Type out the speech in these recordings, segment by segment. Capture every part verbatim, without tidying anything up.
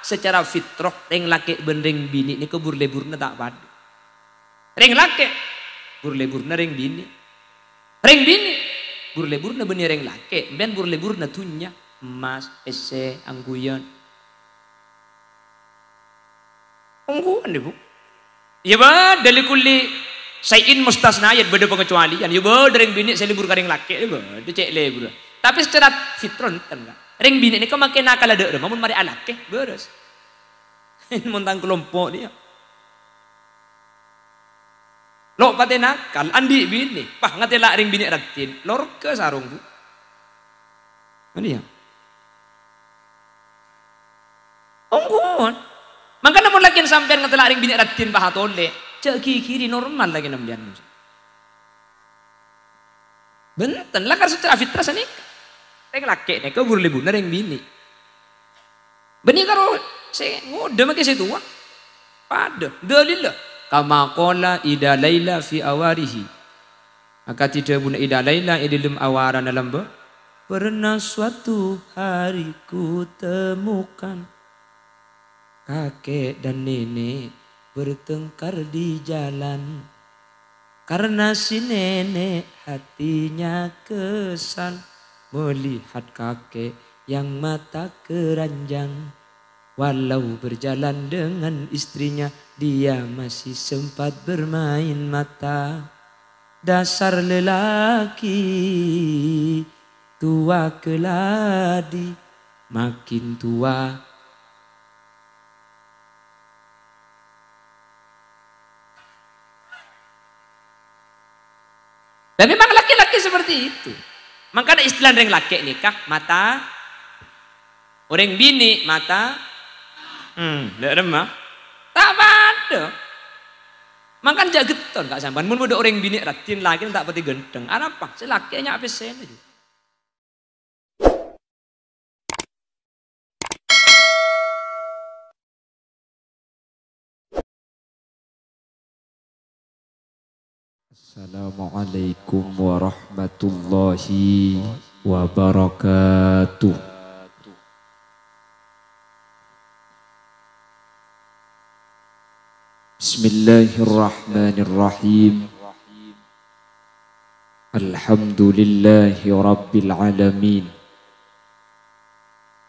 Secara fitrah, rèng lakè' bân rèng binè' nèka bur-leburna ta' padâ. Rèng lakè', bur-leburna rèng binè'. Rèng binè', bur-leburna bânnè rèng lakè', sampèyan bur-leburna dhunnya, emmas, pèssè, angghuyan. Ongghuwân, Bu. Iyâ, bâdâ, "Likulli syai'in mustasnayan", bâdâ pangecualian. Iyâ, bâdâ rèng binè' sè lebur ka rèng lakè', iyâ, bâdâ cè' leburrâ. Tapè secara fitrah enten, Ka'. Rèng binè' nèka makè nakalla dâ' remma mon marè alakè, bârâs. Mon tang kalompo' nèya. Lo' patè nakal, andi' binè', pas ngatèla' rèng binè' raddhin, lorga sarong, Bu. Kan iyâ? Ongghuwân. Mangkana mon lakèna sampèyan ngatèla' rèng binè' raddhin pas atolè, jhâ' ghighiri, normal lakèna sampèyan. Bhunten, lakar secara fitrah sanèka. Rèng lakè' nèka bur-leburna rèng binè'. Bânnè karo sè ngodâ makè sè towa. Padâ. Dalilla. Kama qala Ida Laila fi awarihi. Akadhi dhâbuna Ida Laila è dâlem awarana lambâ'. Pernah suatu hari ku temukan kakek dan nenek bertengkar di jalan. Karena si nenek hatinya kesal melihat kakek yang mata keranjang. Walau berjalan dengan istrinya, dia masih sempat bermain mata. Dasar lelaki tua keladi, makin tua. Dan memang laki-laki seperti itu. Mangkana istilah rèng lakè' nèka mata, orèng binè' mata, hmm, dâ' remma. Ta' padâ. Mangkana jhâ' ghetton, Ka', sampèyan. Mon bâdâ orèng binè' raddhin, lakèna ta' patè ghântheng. Arapa? Sè lakè' nya' pèssèna, jhu. Assalamualaikum warahmatullahi wabarakatuh. Bismillahirrahmanirrahim. Alhamdulillahi rabbil alamin.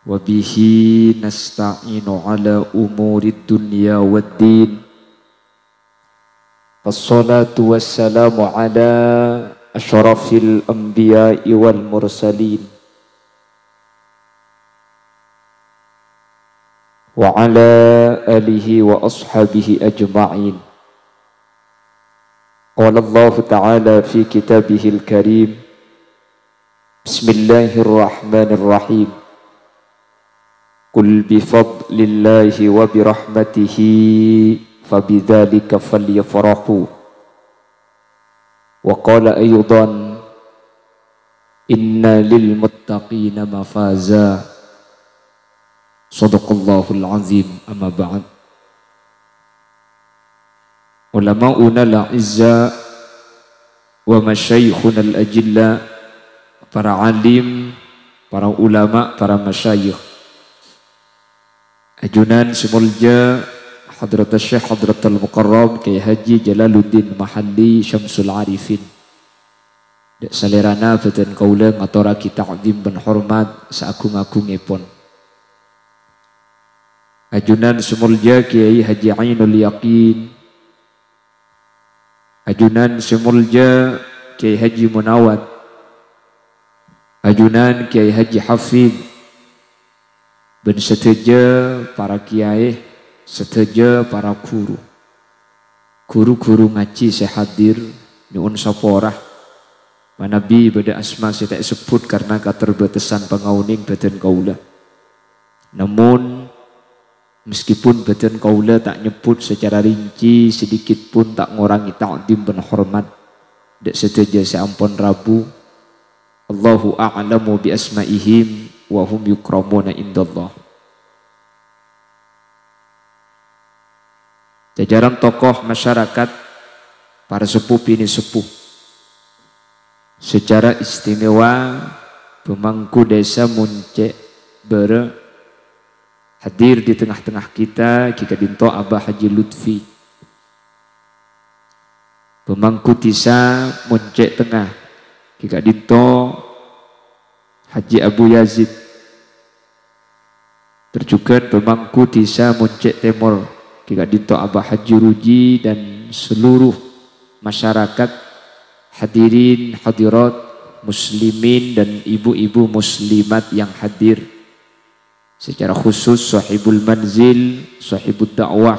Wa bihi nasta'inu ala umurid dunya wad din. Wassalatu wassalamu ala asyrafil anbiya'i wal mursalin. Wa ala alihi wa ashabihi ajma'in. Qala Allahu ta'ala fi kitabihil karim, Bismillahirrahmanirrahim. Qul bi fadlillahi wa bi rahmatihi fa bidzalika falyafrahu. Wa qala aidan, inna lil muttaqina mafaza. Shadaqallahul azim, amma ba'd. Ulama'unal a'izza wa masyayikhunal ajilla, para alim, para ulama, para masyayikh. Ajunan sè molja Hadratus Syekh Hadratul Mukarram Kiai Haji Jalaluddin Mahalli Syamsul Arifin. Dâ' salèrana bhâdhân kaulâ ngatorraghi ta'zim bân hormat saagung-agungngèpon. Ajunan sè molja Kiai Haji Ainul Yakin. Ajunan sè molja Kiai Haji Munawar. Ajunan Kiai Haji Hafid. Bân sadhâjâ para kiai, sadhâjâ para ghuru. Ghuru-ghuru ngajhi sè hadir, nyo'on sapora. Manabi bâdâ asma sè ta' èsebbhut karna katerbatasan pangaonèng bhâdhân kaulâ. Namon, meskipun bhâdhân kaulâ ta' nyebbhut sacara rinci, sedikit pun ta' ngorangè ta'zim bân hormat dâ' sadhâjâ sè ampon rabu. Allahu a'lamu bi asma'ihim wa hum yukramuna indallah. Jajaran tokoh masyarakat, para sepuh bini sepuh, secara istimewa pemangku desa Muncè' Bârâ', Hadir di tengah-tengah kita, ghi ka'dinto Abah Haji Lutfi. Pemangku dhisa Moncè' Tengnga, ghi ka'dinto Haji Abu Yazid. Tor jhughân pemangku dhisa Moncè' Tèmor, ghi ka'dinto Abah Haji Ruji dan seluruh masyarakat, hadirin hadirat, muslimin dan ibu-ibu muslimat yang hadir. Secara khusus, Sohibul Manzil, Sohibud Da'wah,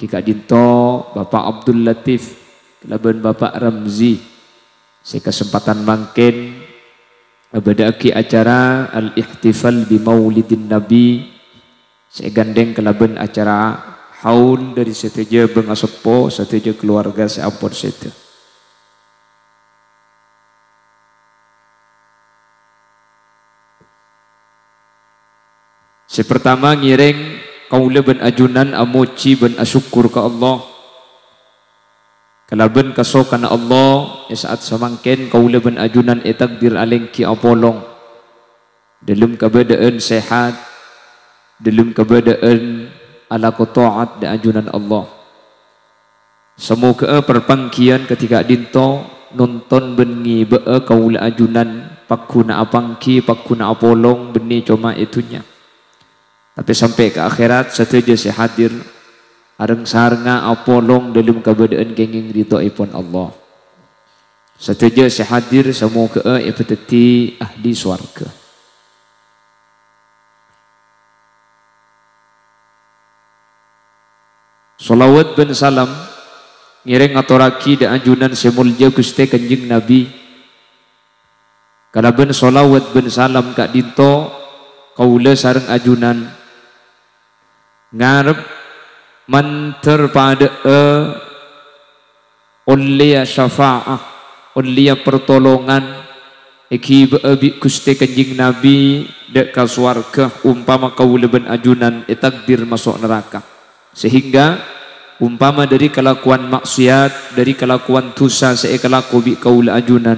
ghi ka'dinto Bapak Abdul Latif, kalabân Bapak Ramzi, sè kasempadhân mangkèn abâdâ'aghi acara Al-Ihtifal bi Maulidin Nabi, sè èghândhèng kalabân acara haul dhâri sadhâjâ bângaseppo, sadhâjâ kalowarga sè ampon sèdhâ. Sè partama, ngèrèng kaulâ bân ajunan amojhi bân asokkor ka Allah. Kalabân kasokanna Allah, è sa'at samangkèn kaulâ bân ajunan ètakdir alèngghi apolong. Dâlem kabâdâ'ân sehat, dâlem kabâdâ'ân alako ta'at dâ' ajunan Allah. Samoghâ'â parpangghiyân kadhi ka'dinto nonton bân ngibâ'â kaulâ ajunan pagghuna apangghi, pagghuna apolong bânnè coma è dhunnya. Tapè sampè' ka akhèrat, sadhâjâ sè hadir areng-sarengnga apolong dâlem kabâdâ'ân kèngèng ridhoèpon Allah. Sadhâjâ sè hadir samoghâ'â èpadhâddhi ahli sowarghâ. Shalawat bân salam ngèrèng ngatorraghi dâ' ajunan sè molja Ghustè Kanjeng Nabi. Kalabân shalawat bân salam ka'dinto, kaulâ sareng ajunan ngarep mandhâr padâ'â ollèya syafa'ah, ollèya pertolongan, èghibâ'â bi' Ghustè Kanjeng Nabi dâ' ka sowarghâ, ompama kaulâ bân ajunan ètakdir maso' naraka. Sehingga, ompama dhâri kalakowan ma'siyat, dhâri kalakowan dhusa sè èkalako bi' kaulâ ajunan,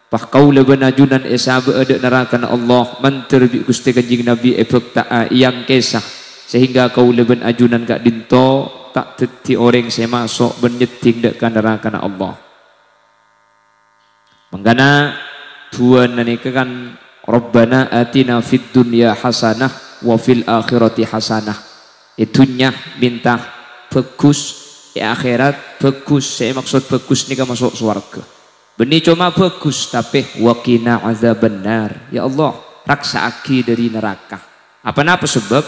pas kaulâ bân ajunan èsabâ'â dâ' narakana Allah, mandhâr bi' Ghustè Kanjeng Nabi èbhâkta'a, èangkèsa, sehingga kaulâ bân ajunan ka'dinto ta' dhâddhi orèng sè maso' bân nyeddhing dâ' ka narakana Allah. Mangkana, du'âna nèka kan, "Rabbana atina fid dunya hasanah wa fil akhirati hasanah." È dhunnya mènta bhâghus, è akhèrat bhâghus, sè èmaksod bhâghus nèka maso' sowarghâ. Bânnè coma bhâghus, tapè wa qina adzabannar. Ya Allah, raksa'aghi dhâri naraka. Apa-napa sabâb?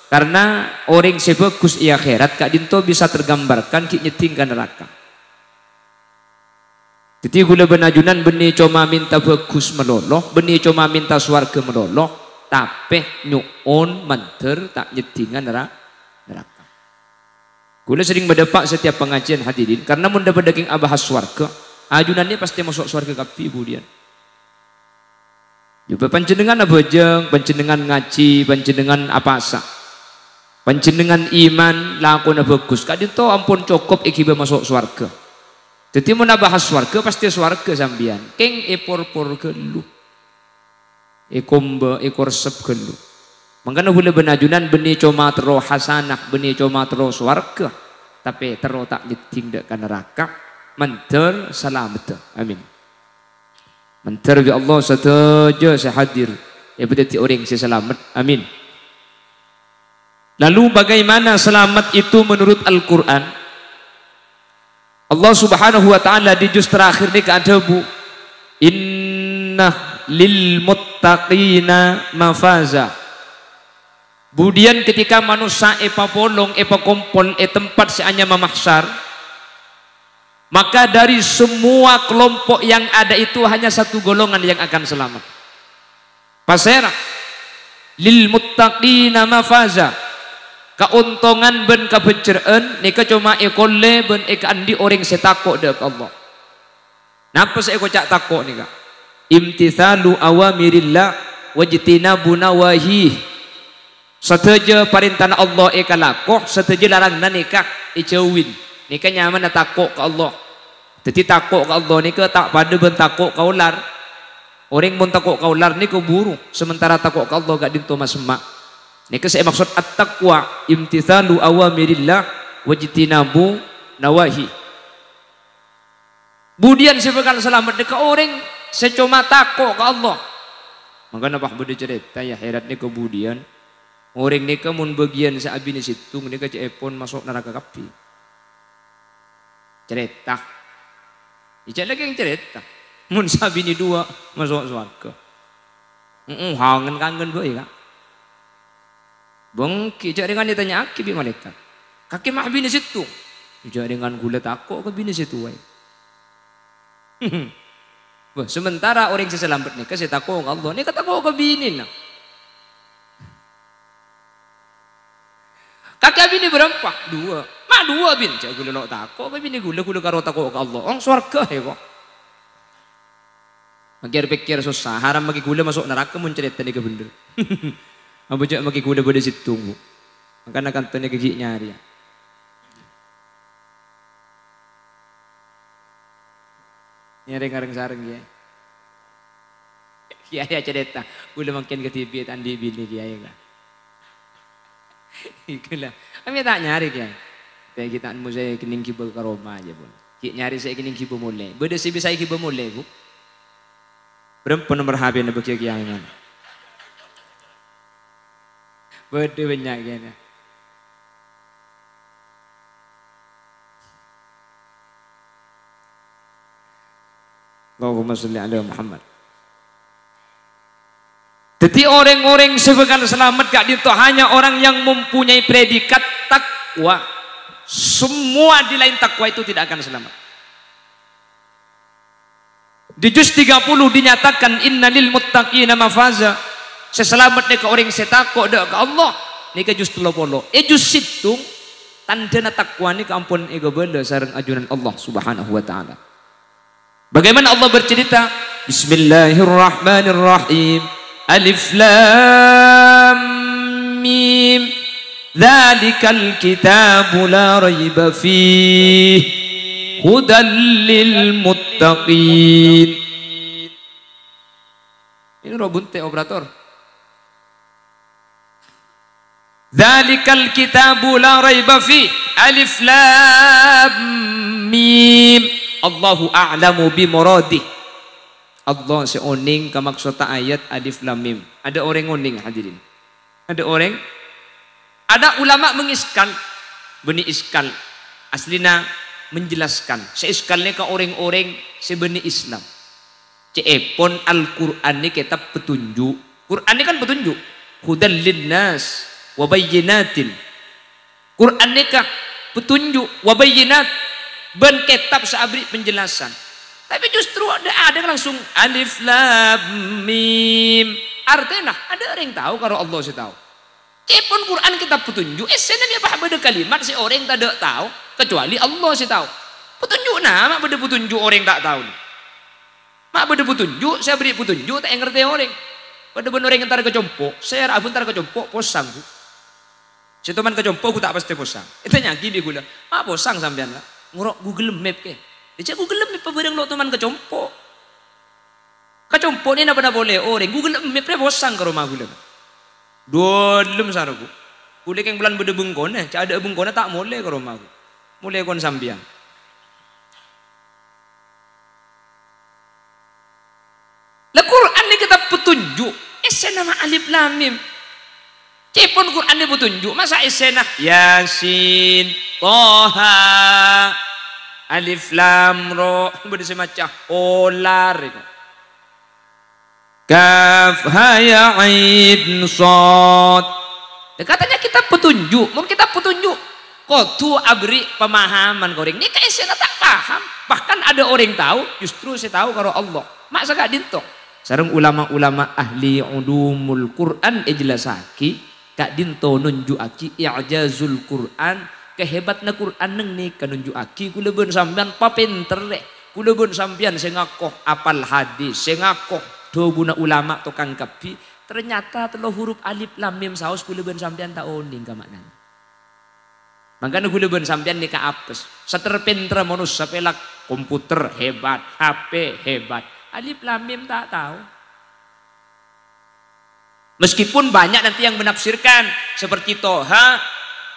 Karena orèng sè bhâghus è akhèrat ka'dinto bisa tergambarkan ghi' nyeddhing ka naraka. Dhâddhi, kaulâ bân ajunan bânnè coma mènta bhâghus malolo, bânnè coma mènta sowarghâ malolo, tapè nyo'on mandhâr ta' nyeddhinga nara-, naraka. Kaulâ serrèng madâpa' setiap pangajiân, hadirin, karena mon dhâ-padâ kèng abahas sowarghâ, ajunan nè pastè maso' sowarghâ kabbhi budiyân. Jhubâ' panjhennengngan abhâjâng, panjhennengngan ngajhi, panjhennengngan apowasa. Panjhennengngan iman, lakona bhâghus. Ka'dinto ampon cokop èghibâ maso' sowarghâ. Dhâddhi, mon abahas sowarghâ, pastè sowarghâ sampèyan. Kèng èpor-por ghâllu. Èkombâ, èkorsep ghâllu. Mangkana kaulâ bân ajunan bânnè coma terro hasanah, bânnè coma terro sowarghâ. Tapè terro ta' nyeddhing dâ' ka naraka. Mandhâr salameddhâ. Amin. Mandhâr bi' Allah sadhâjâ sè hadir èpadhâddhi orèng sè salamet. Amin. Lalu bagaimana selamat itu menurut Al-Quran? Allah Subhanahu wa Ta'ala di juz terakhir nèka adhâbu, "Inna lil muttaqina mafaza." Budiyân ketika manossa èpapolong, èpakompol è tempat sè anyama mahsyar, maka dari semua kelompok yang ada itu hanya satu golongan yang akan selamat. Pasèra? "Lil muttaqina mafaza." Kaontongan bân kabhâjjhrâ'ân nèka coma èkollè bân èkaandi' orèng sè tako' dâ' ka Allah. Napa sè èkoca' tako' nèka? Imtitsalu awamirillah wajtinabu nawahih. Sadhâjâ parèntana Allah èkalako, sadhâjâ laranganna nèka èjhâuwin. Nèka nyamana tako' ka Allah. Dhâddhi tako' ka Allah nèka ta' padâ bân tako' ka olar. Orèng mon tako' ka olar nèka buru, sementara tako' ka Allah ka'dinto masemma'. Nèka sè èmaksod at-taqwa, imtitsalu awamirillah wajtinabu nawahi. Budiyân sè bhâkal salamet nèka orèng sè coma tako' ka Allah. Mangkana pas bâdâ carèta, ya, hèran nèka budiyân. Orèng nèka mon bâgiyân sè abinè sèttong nèka ca'èpon maso' naraka kabbhi. Carèta. Ijâ lagi yang carèta. Mon sè abinè duwâ' maso' sowarghâ. Heeh, kangen-kangen bhâi, Ka'. Bângkè, jhâ' rèngan ètanya'aghi bi' malaèkat. Kakè ma' abinè sèttong? Jhâ' rèngan ghulâ tako' ka binè sè towaè. Wah, sementara orèng sè salamet nèka sè tako' ka Allah, nèka tako' ka binèna. Kakè abinè bârâmpa? Duwâ'. Ma' duwâ', Bin. Jhâ' ghulâ lo' tako' ka binè ghulâ, ghulâ karo tako' ka Allah. Ong sowarghâ, he, ko'. Mangkèr-pèkkèr sossa, haram maghi ghulâ maso' naraka mon carèta nèka bhendher. Apa jhâ' maghi ghulâ bâdâ sèttong, Bu. Mangkana kantona ghi' nyarè, ya. Nyarè ngareng-sareng, ya. Kèyaè acarèta, ghulâ mangkèn kadhibi' ta' andi' binè kèyaè, Ka'. Ghulâ. Amè ta' nyarè, kèyaè. Tè ghi' ta' nemmo sè èkennèng ghibâ ka roma, jâ, pon. Ghi' nyarè sè èkennèng ghibâ molè. Bâdâ sè bisa èghibâ molè, Bu? Bârâmpa nomer H P-na bâgiyâ kèyaè, man? Bâdâ bânnya' kèyaè. Allahumma shalli ala Muhammad. Dhâddhi, orèng-orèng sè bhâkal salamet ka'dinto hanya orang yang mempunyai predikat takwa. Semua di lain takwa itu tidak akan selamat. Di juz tiga puluh dinyatakan, "Inna lil muttaqina mafaza." Sè salamet nèka orèng sè tako' dâ' ka Allah. Nèka juz tello polo. È juz sèttong, tandhâna takwa nèka ampon èkabâlâ sareng ajunan Allah Subhanahu wa Ta'ala. Bagaimana Allah bercerita? Bismillahirrahmanirrahim. Alif Lam Mim. Dzalikal kitabu la raiba fih. Hudal lil muttaqin. Ini roh bunte operator. Dzalikal kitabu la raiba fih. Alif Lam Mim. Allahu a'lamu bi muradih. Allah sè onèng ka maksodda ayat Alif Lam Mim. Adâ' orèng onèng, hadirin? Adâ' orèng? Adâ' ulama mengiskal. Bânnè iskal. Aslina menjelaskan. Sè iskal nèka orèng-orèng sè bânnè Islam. Ca'èpon Al-Qur'an nèka kètab petunjuk. Qur'an nèka kan petunjuk. Hudal linnas wa bayyinatin. Qur'an nèka petunjuk, wa bayyinat, bân kètab sè aberri' penjelasan. Tapè justru adâ', adâ' langsung Alif Lam Mim. Artèna, adâ' orèng tao, karo Allah sè tao. Ca'èpon Qur'an kètab petunjuk, èssèna mè' pas bâdâ kalimat sè orèng tadâ' tao, kecuali Allah sè tao. Petunjuk na, ma' bâdâ petunjuk orèng ta' tao. Ma' bâdâ petunjuk, sè aberri' petunjuk ta' èngartè orèng. Padâ bân orèng entar ka compo', sè ra abun entar ka compo', posang, Bu. Sè toman ka compo', ghu, ta' pastè posang. Ètanya'aghi bi' ghulâ, "Ma' posang sampèyan, Ka'?" "Ngoro' Google Map, kè." "Iyâ, jhâ' Google Map bhârâng lo' toman ka compo'." Ka compo' nè napa-napa polè orèng, Google Map rè posang ka roma ghulâ. Dâlem sara, ghu. Ghulâ kèng bulân bâdâ bengkona, jhâ' adâ' bengkona ta' molè ka roma, ghu. Molè kon sampèyan. La Qur'an nèka kètab petunjuk, èssèna ma' Alif Lam Mim. Ca'èpon Qur'an nèka petunjuk, masa èssèna Yasin, Toha, Alif Lam Ra, bâdâ sè maca olar, èko. Kaf, ha, ya, ain, shad. Ya, katanya kètab petunjuk. Mon kètab petunjuk, kodhu aberri' pemahaman ka orèng. Nèka èssèna ta' paham. Bahkan adâ' orèng tao, justru sè tao karo Allah. Ma' saka'dinto. Sareng ulama-ulama ahli ulumul Qur'an èjellassaghi, ka'dinto nunju'aghi i'jazul Qur'an, kahebatanna Qur'an neng nèka nunju'aghi kaulâ bân sampèyan papènterrè. Kaulâ bân sampèyan sè ngako apal hadis, sè ngako dhâbuna ulama tokang kabbhi, ternyata tello huruf alif lam mim saos kaulâ bân sampèyan ta' onèng ka ma'nana. Mangkana kaulâ bân sampèyan nèka apes. Sater-pènterra manossa pèlak, komputer hebat, H P hebat, alif lam mim ta' tao. Meskipun banyak nanti yang menafsirkan seperti Toha,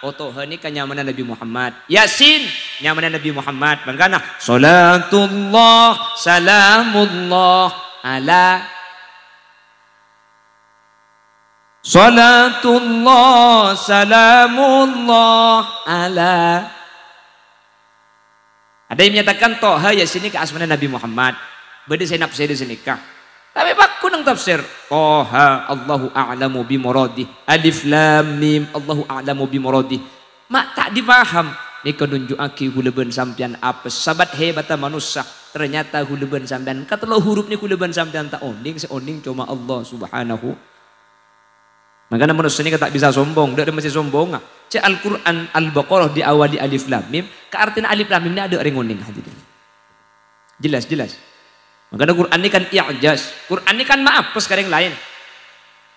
oh, Toha ini kan nyamana Nabi Muhammad. Yasin, nyamana Nabi Muhammad. Mangkana, "Salatullah, salamullah, ala." "Salatullah, salamullah, ala." Ada yang menyatakan Toha, Yasin ini ke asmana Nabi Muhammad. Bâdâ sè nafsiri sanèka. Tapè paggun neng tafsir. Toha, Allahu a'lamu bi muradih. Alif Lam Mim, Allahu a'lamu bi muradih. Ma' ta' dipaham. Nèka nunju'aghi ghulâ bân sampèyan apes. Sabât hebatta manossa. Ternyata ghulâ bân sampèyan. Katello' huruf nèka ghulâ bân sampèyan ta' onèng. Sè onèng coma Allah Subhanahu. Mangkana manossa nèka ta' bisa sombong, dâ' remma sè sombonga. Cè' Al-Qur'an Al-Baqarah diawali Alif Lam Mim, ka artèna Alif Lam Mim nèka adâ' orèng onèng, hadirin. Jelas, jelas. Mangkana Qur'an nèka kan i'jaz. Qur'an nèka kan maapes ka orèng laèn.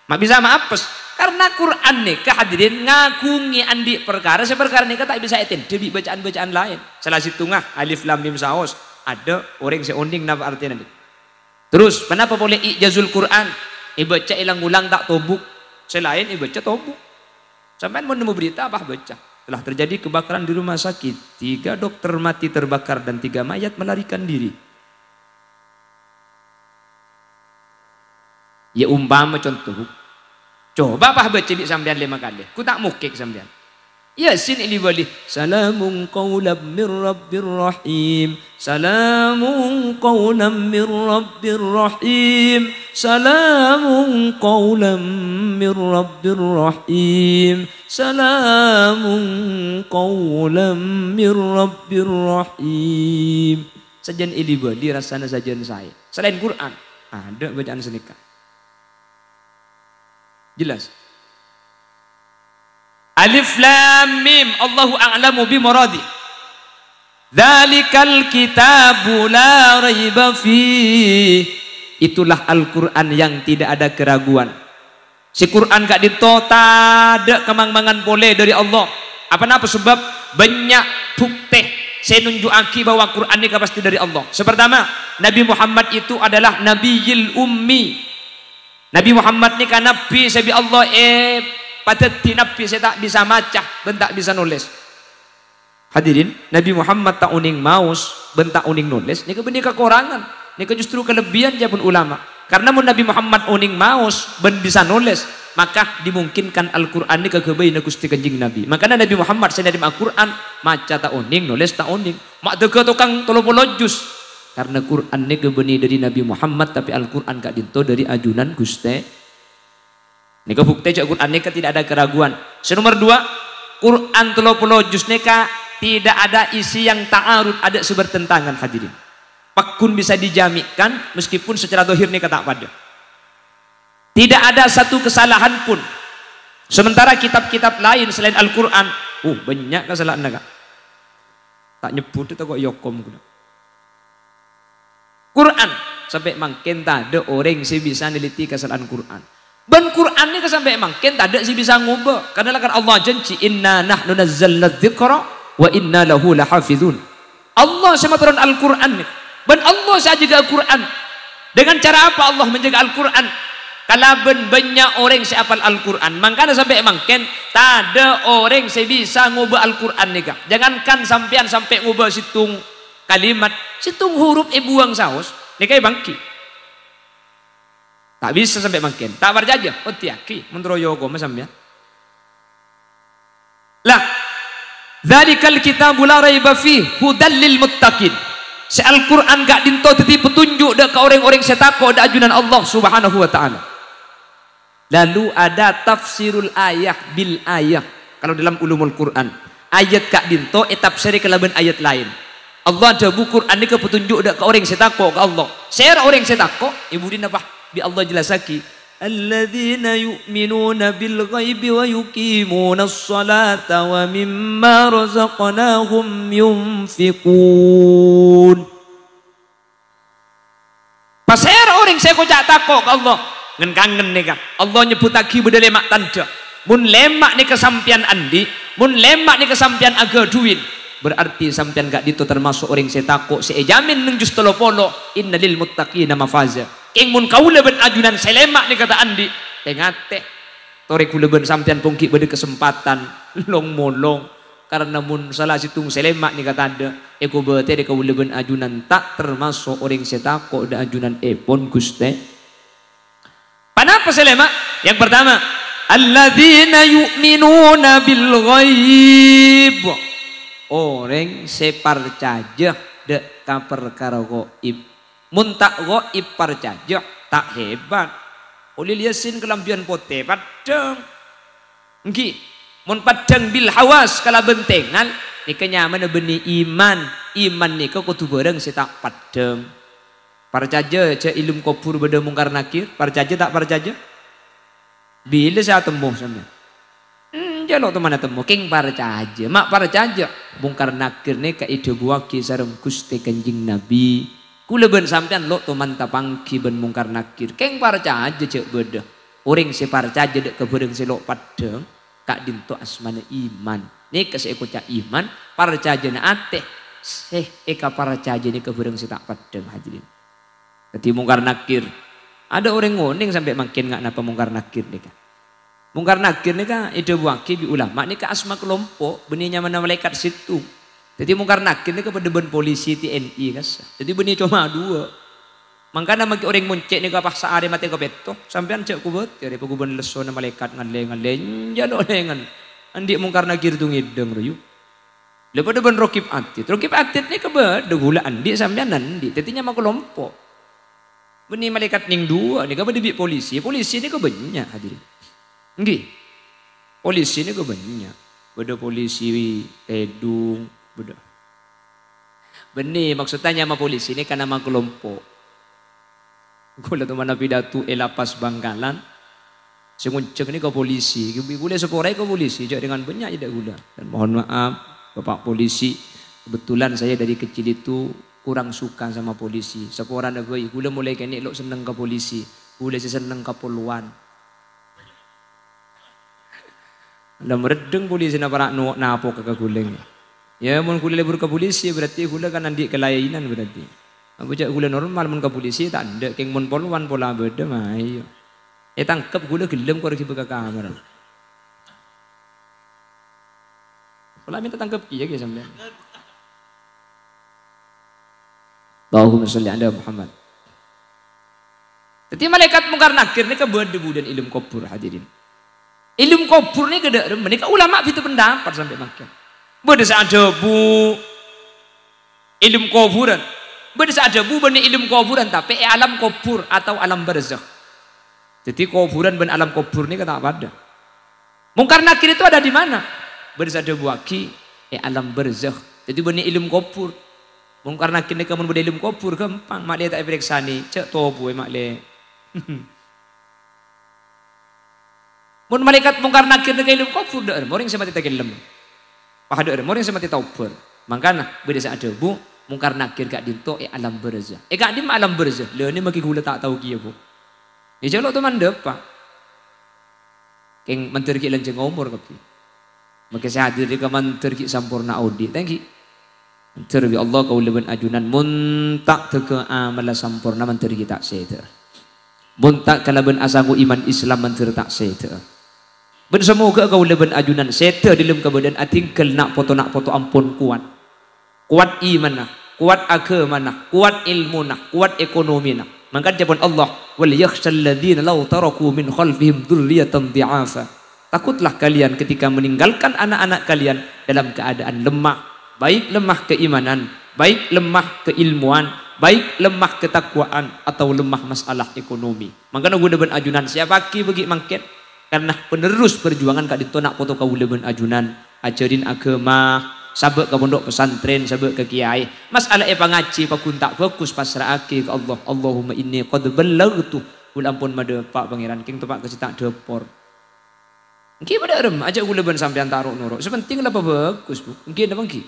Ma' bisa maapes. Karena Qur'an nèka, hadirin, ngaghungè andi' parkara sè parkara nèka ta' bisa ètendhâ bi' bacaan-bacaan laèn. Sala sèttonga Alif Lam Mim saos, adâ' orèng sè onèng napa artèna nèka. Terus, ponapa polè i'jazul Qur'an? Èbâca èlang-olang ta' tobuk. Sè laèn èbâca tobuk. Sampèyan mon nemmo berita, apa bâca? Telah terjadi kebakaran di rumah sakit. Tiga dokter mati terbakar dan tiga mayat melarikan diri. Ya, umpama conto. Coba apa bâca bi' sampèyan lèma kalè. Ku ta' mokèk sampèyan. Yasin èli-bâli. Salamun qaulam mir rabbir rahim. Salamun qaulam mir rabbir rahim. Salamun qaulam mir rabbir rahim. Salamun qaulam mir rabbir rahim. Sajân èli-bâli rassana sajân saè. Salaèn Qur'an, adâ' bacaan sanèka. Jelas? Alif Lam Mim, Allahu a'lamu bi muradih. Dzalikal kitabu la raiba fih. Itulah Al-Qur'an yang tidak ada keraguan. Sè Qur'an ka'dinto tadâ' kamangmangan polè dâri Allah. Apa napa sebab? Bânnya' bhuktè sè nunju'aghi bahwa Qur'an nèka pastè dâri Allah. Sè partama, Nabi Muhammad itu adalah Nabiyil Ummi. Nabi Muhammad nèka nabbhi sè bi' Allah èpadhâddhi nabbhi sè ta' bisa maca bân ta' bisa nolès. Hadirin, Nabi Muhammad ta' onèng maos bân ta' onèng nolès, nèka bânnè kakorangan. Nèka justru kalebbiyân, ca'èpon ulama. Karena mon Nabi Muhammad onèng maos bân bisa nolès, maka dimungkinkan Al-Qur'an nèka ghâbâyna Ghustè Kanjeng Nabi. Mangkana Nabi Muhammad sè narèma Al-Qur'an, maca ta' onèng, nolès ta' onèng. Ma' dâgâ tokang tello polo juz. Karena Qur'an nèka bânnè dâri Nabi Muhammad, tapè Al-Qur'an ka'dinto dâri ajunan Ghustè. Nèka bhuktè jâ' Qur'an nèka tidak ada keraguan. Sè nomor dua, Qur'an tello polo juz nèka tidak ada isi yang ta'arud, adâ' sè bertentangan, hadirin. Paggun bisa dijami'kan meskipun secara zahir nèka ta' padâ. Tidak ada satu kesalahan pun. Sementara kitab-kitab lain selain Al-Qur'an, uh, bânnya' kasala'anna, Ka'. Ta' nyebbhut tako' èokom ghulâ. Qur'an, sampè' mangkèn tadâ' orèng sè bisa neliti kasala'an Qur'an. Bân Qur'an nèka sampè' mangkèn tadâ' sè bisa ngobâ. Karna lakar Allah ajhânjhi, "Inna nahnu nazzalna dzikra wa inna lahu lahafizun." Allah sè matoron Al-Qur'an nèka. Bân Allah sè ajâgâ Al-Qur'an. Dengan cara apa Allah menjaga Al-Qur'an? Kalabân bânnya' orèng sè apal Al-Qur'an. Mangkana sampè' mangkèn, tadâ' orèng sè bisa ngobâ Al-Qur'an nèka. Jangankan sampèyan sampè' ngobâ sèttong kalimat, sèttong huruf èbuwâng saos, nèka èbângghi. Ta' bisa sampè' mangkèn. Ta' parcajâ? Oddhiyâghi, mon terro èokoma sampèyan. Lah, "Dzalikal kitabu la raiba fih, hudal lil muttaqin." Sè Al-Qur'an ka'dinto dhâddhi petunjuk dâ' ka orèng-orèng sè tako' dâ' ajunan Allah Subhanahu wa Ta'ala. Lalu ada tafsirul ayah bil ayah. Kalau dalam ulumul Qur'an, ayat ka'dinto ètafsèrè kalabân ayat laèn. Allah adhâbu Qur'an nèka petunjuk dâ' ka orèng sè tako' ka Allah. Sèra orèng sè tako', è budina, Pak, bi' Allah jellassaghi. "Alladzina yu'minuna bil ghaibi wa yuqimunas sholata wa mimma razaqnahum yunfiqun." Pasèra orèng sè èkoca' tako' ka Allah? Ngen-kangen nèka, Allah nyebbhuttaghi bâdâ lèma' tandhâ. Mon lèma' nèka sampèyan andi', mon lèma' nèka sampèyan aghâdhuwin, berarti sampèyan ka'dinto tamaso' orèng sè tako', sè èjhâmin neng juz tello polo, "Inna lil muttaqina mafaza." Kèng mon kaulâ bân ajunan sè lèma' nèka ta' andi', Tè-ngatè, torè kaulâ bân sampèyan pon ghi' bâdâ kasempadhân long-molong, karna mon sala sèttong sè lèma' nèka tadâ', èkobâtèrè kaulâ bân ajunan ta' tamaso' orèng sè tako' dâ' ajunanèpon Ghustè. Ponapa sè lèma'? Yang pertama, alladzina yu'minuna bil ghaib. Orèng sè parcajâ dâ' ka parkara ghaib. Mon ta' ghaib parcajâ, ta' hebat. Kholil Yasin kalambhiyân potè, paddhâng. Ènggi, mon paddhâng bil hawas kalabân tèngal, nèka nyamana bânnè iman. Iman nèka kodhu bhârâng sè ta' paddhâng. Parcajâ jâ' è alam kobhur bâdâ Mungkar Nakir? Parcajâ ta' parcajâ? Bilâ sè atemmo sampèyan? Enjâ' lo' toman atemmo, kèng parcajâ. Ma' parcajâ, Mungkar Nakir nèka èdhâbuwâghi sareng Ghustè Kanjeng Nabi. Kaulâ bân sampèyan lo' toman tapangghi bân Mungkar Nakir, kèng parcajâ jâ' bâdâ orèng sè parcajâ dâ' ka bhârâng sè lo' paddhâng, ka'dinto asmana iman. Nèka sè èkoca' iman, parcajâna atè sè èkaparcajâ nèka bhârâng sè ta' paddhâng, hadirin. Dhâddhi Mungkar Nakir. Adâ' orèng ngonèng sampè' mangkèn nga' napa Mungkar Nakir nèka. Mungkar Nakir nèka èdhâbuwâghi bi' ulama nèka asma kalompo', bânnè nyamana malaèkat sèttong. Dhâddhi Mungkar Nakir nèka padâ bân polisi T N I kassa'. Dhâddhi bânnè coma duwâ'. Mangkana maghi orèng mon cè' nèka pas saarè matè kapètto, sampèyan jâ' kobâtèrè pagghun bân lessona malaèkat ngallè-ngallè, enjâ' lo' lèngan. Andi' Mungkar Nakir tu ngèdhâng royu. La padâ bân Rokib Atid. Rokib Atid nèka bâdâ ghulâ andi' sampèyan andi', dhâddhi nyama kalompo'. Bânnè malaèkat nèng duwâ' nèka padâ bi' polisi. Polisi nèka bânnya', hadirin. Ènggi. Polisi nèka bânnya'. Bâdâ polisi tèdung, bâdâ. Bânnè, maksudnya nyama polisi nèka nama kalompo'. Kaulâ toman apidato è Lapas Bangkalan. Sè ngonjhâng nèka polisi. Kaulâ èsaporai ka polisi, jâ' dengan bânnya' è dâ' kaulâ. Dan mohon maaf, Bapak Polisi, kebetulan saya dari kecil itu kurang suka sama polisi. Saporana bhâi, kaulâ molaè kènè' lo' senneng ka polisi. Kaulâ sè senneng ka polowan. La maraddhâng polisina para' no-, napoka ka kaulâ. Ya, mon kaulâ lebur ka polisi, berarti kaulâ kan andi' kalaènan berarti. Apa jâ' kaulâ normal mon ka polisi, ta' endâ', kèng mon polowan pola bâdâ, mayu. Ètangkep kaulâ ghellem kor ghibâ ka kamar. Pola mènta tangkep kèya, kèya sampèyan. Allahumma shalli ala Muhammad. Dhâddhi malaèkat Mungkar Nakir nèka bâdâ budhân è alam kobhur, hadirin. È alam kobhur nèka dâ' remma nèka ulama bhidhâ pendapat sampè' mangkèn. Bâdâ sè adhâbu è alam kobhurân. Bâdâ sè adhâbu bânnè è alam kobhurân, tapè è alam kobhur atau alam barzakh. Dhâddhi kobhurân bân alam kobhur nèka ta' padâ. Mungkar Nakir itu ada di mana? Bâdâ sè adhâbuwâghi è alam barzakh. Dhâddhi bânnè è alam kobhur. Mungkar Nakir nèka mon bâdâ è alam kobhur, ghâmpang, ma'lè ta' èparèksanè, jâ' tobuwâ ma'lè. Mon malaèkat Mungkar Nakir nèka è alam kobhur, dâ' remma orèng sè matè takellem. Pas dâ' remma orèng sè matè tobhâr. Mangkana, bâdâ sè adhâbu, Mungkar Nakir ka'dinto è alam barzakh. È ka'dimma alam barzakh? Lha, nè maghi kaulâ ta' tao kèya, Bu. Yâ, jâ' lo' toman dâpa'. Kèng mandhâr ghi' lanjhâng omor kabbhi. Mangkè sè hadir nèka mandhâr ghi' samporna odi'. Ta' ènggi. Mandhâr bi' Allah kaulâ bân ajunan mon ta' dhâgghâ amalla samporna mandhâr ghi' ta' sèdhâ. Mon ta' kalabân asango iman Islam mandhâr ta' sèdhâ. Bân samoghâ kaulâ bân ajunan sèdhâ dâlem kabâdâ'ân adhingghâl na' poto-na' poto ampon kowat. Kowat imanna, kowat aghâmana, kowat èlmona, kowat èkonomina. Mangkana ca'èpon Allah, "Wal yakhsyalladzina law taraku min khalfihim dzurriyyatan dhi'afa." Takutlah kalian ketika meninggalkan anak-anak kalian dalam keadaan lemah, baik lemah keimanan, baik lemah keilmuan, baik lemah ketakwaan, atau lemah masalah ekonomi. Mangkana kaulâ bân ajunan sèyapaghi bâgi mangkèn, karna penerus perjuangan ka'dinto na' poto kaulâ bân ajunan, ajhârin aghâma, sabâ' ka pondhuk pesantren, sabâ' ka kèyaè. Masalah èpangajhi pagghun ta' bhâghus, passra'aghi ka Allah. Allahumma inni qad ballaghtu. Kaulâ ampon madhâpa', Pangèran, kèng teppa' ka sè ta' dhâpor. Ènggi padâ remma, ajâ' kaulâ bân sampèyan ta' ro'-noro'. Sè pentèng la pabhâghus, Bu. Ènggi napa ènggi?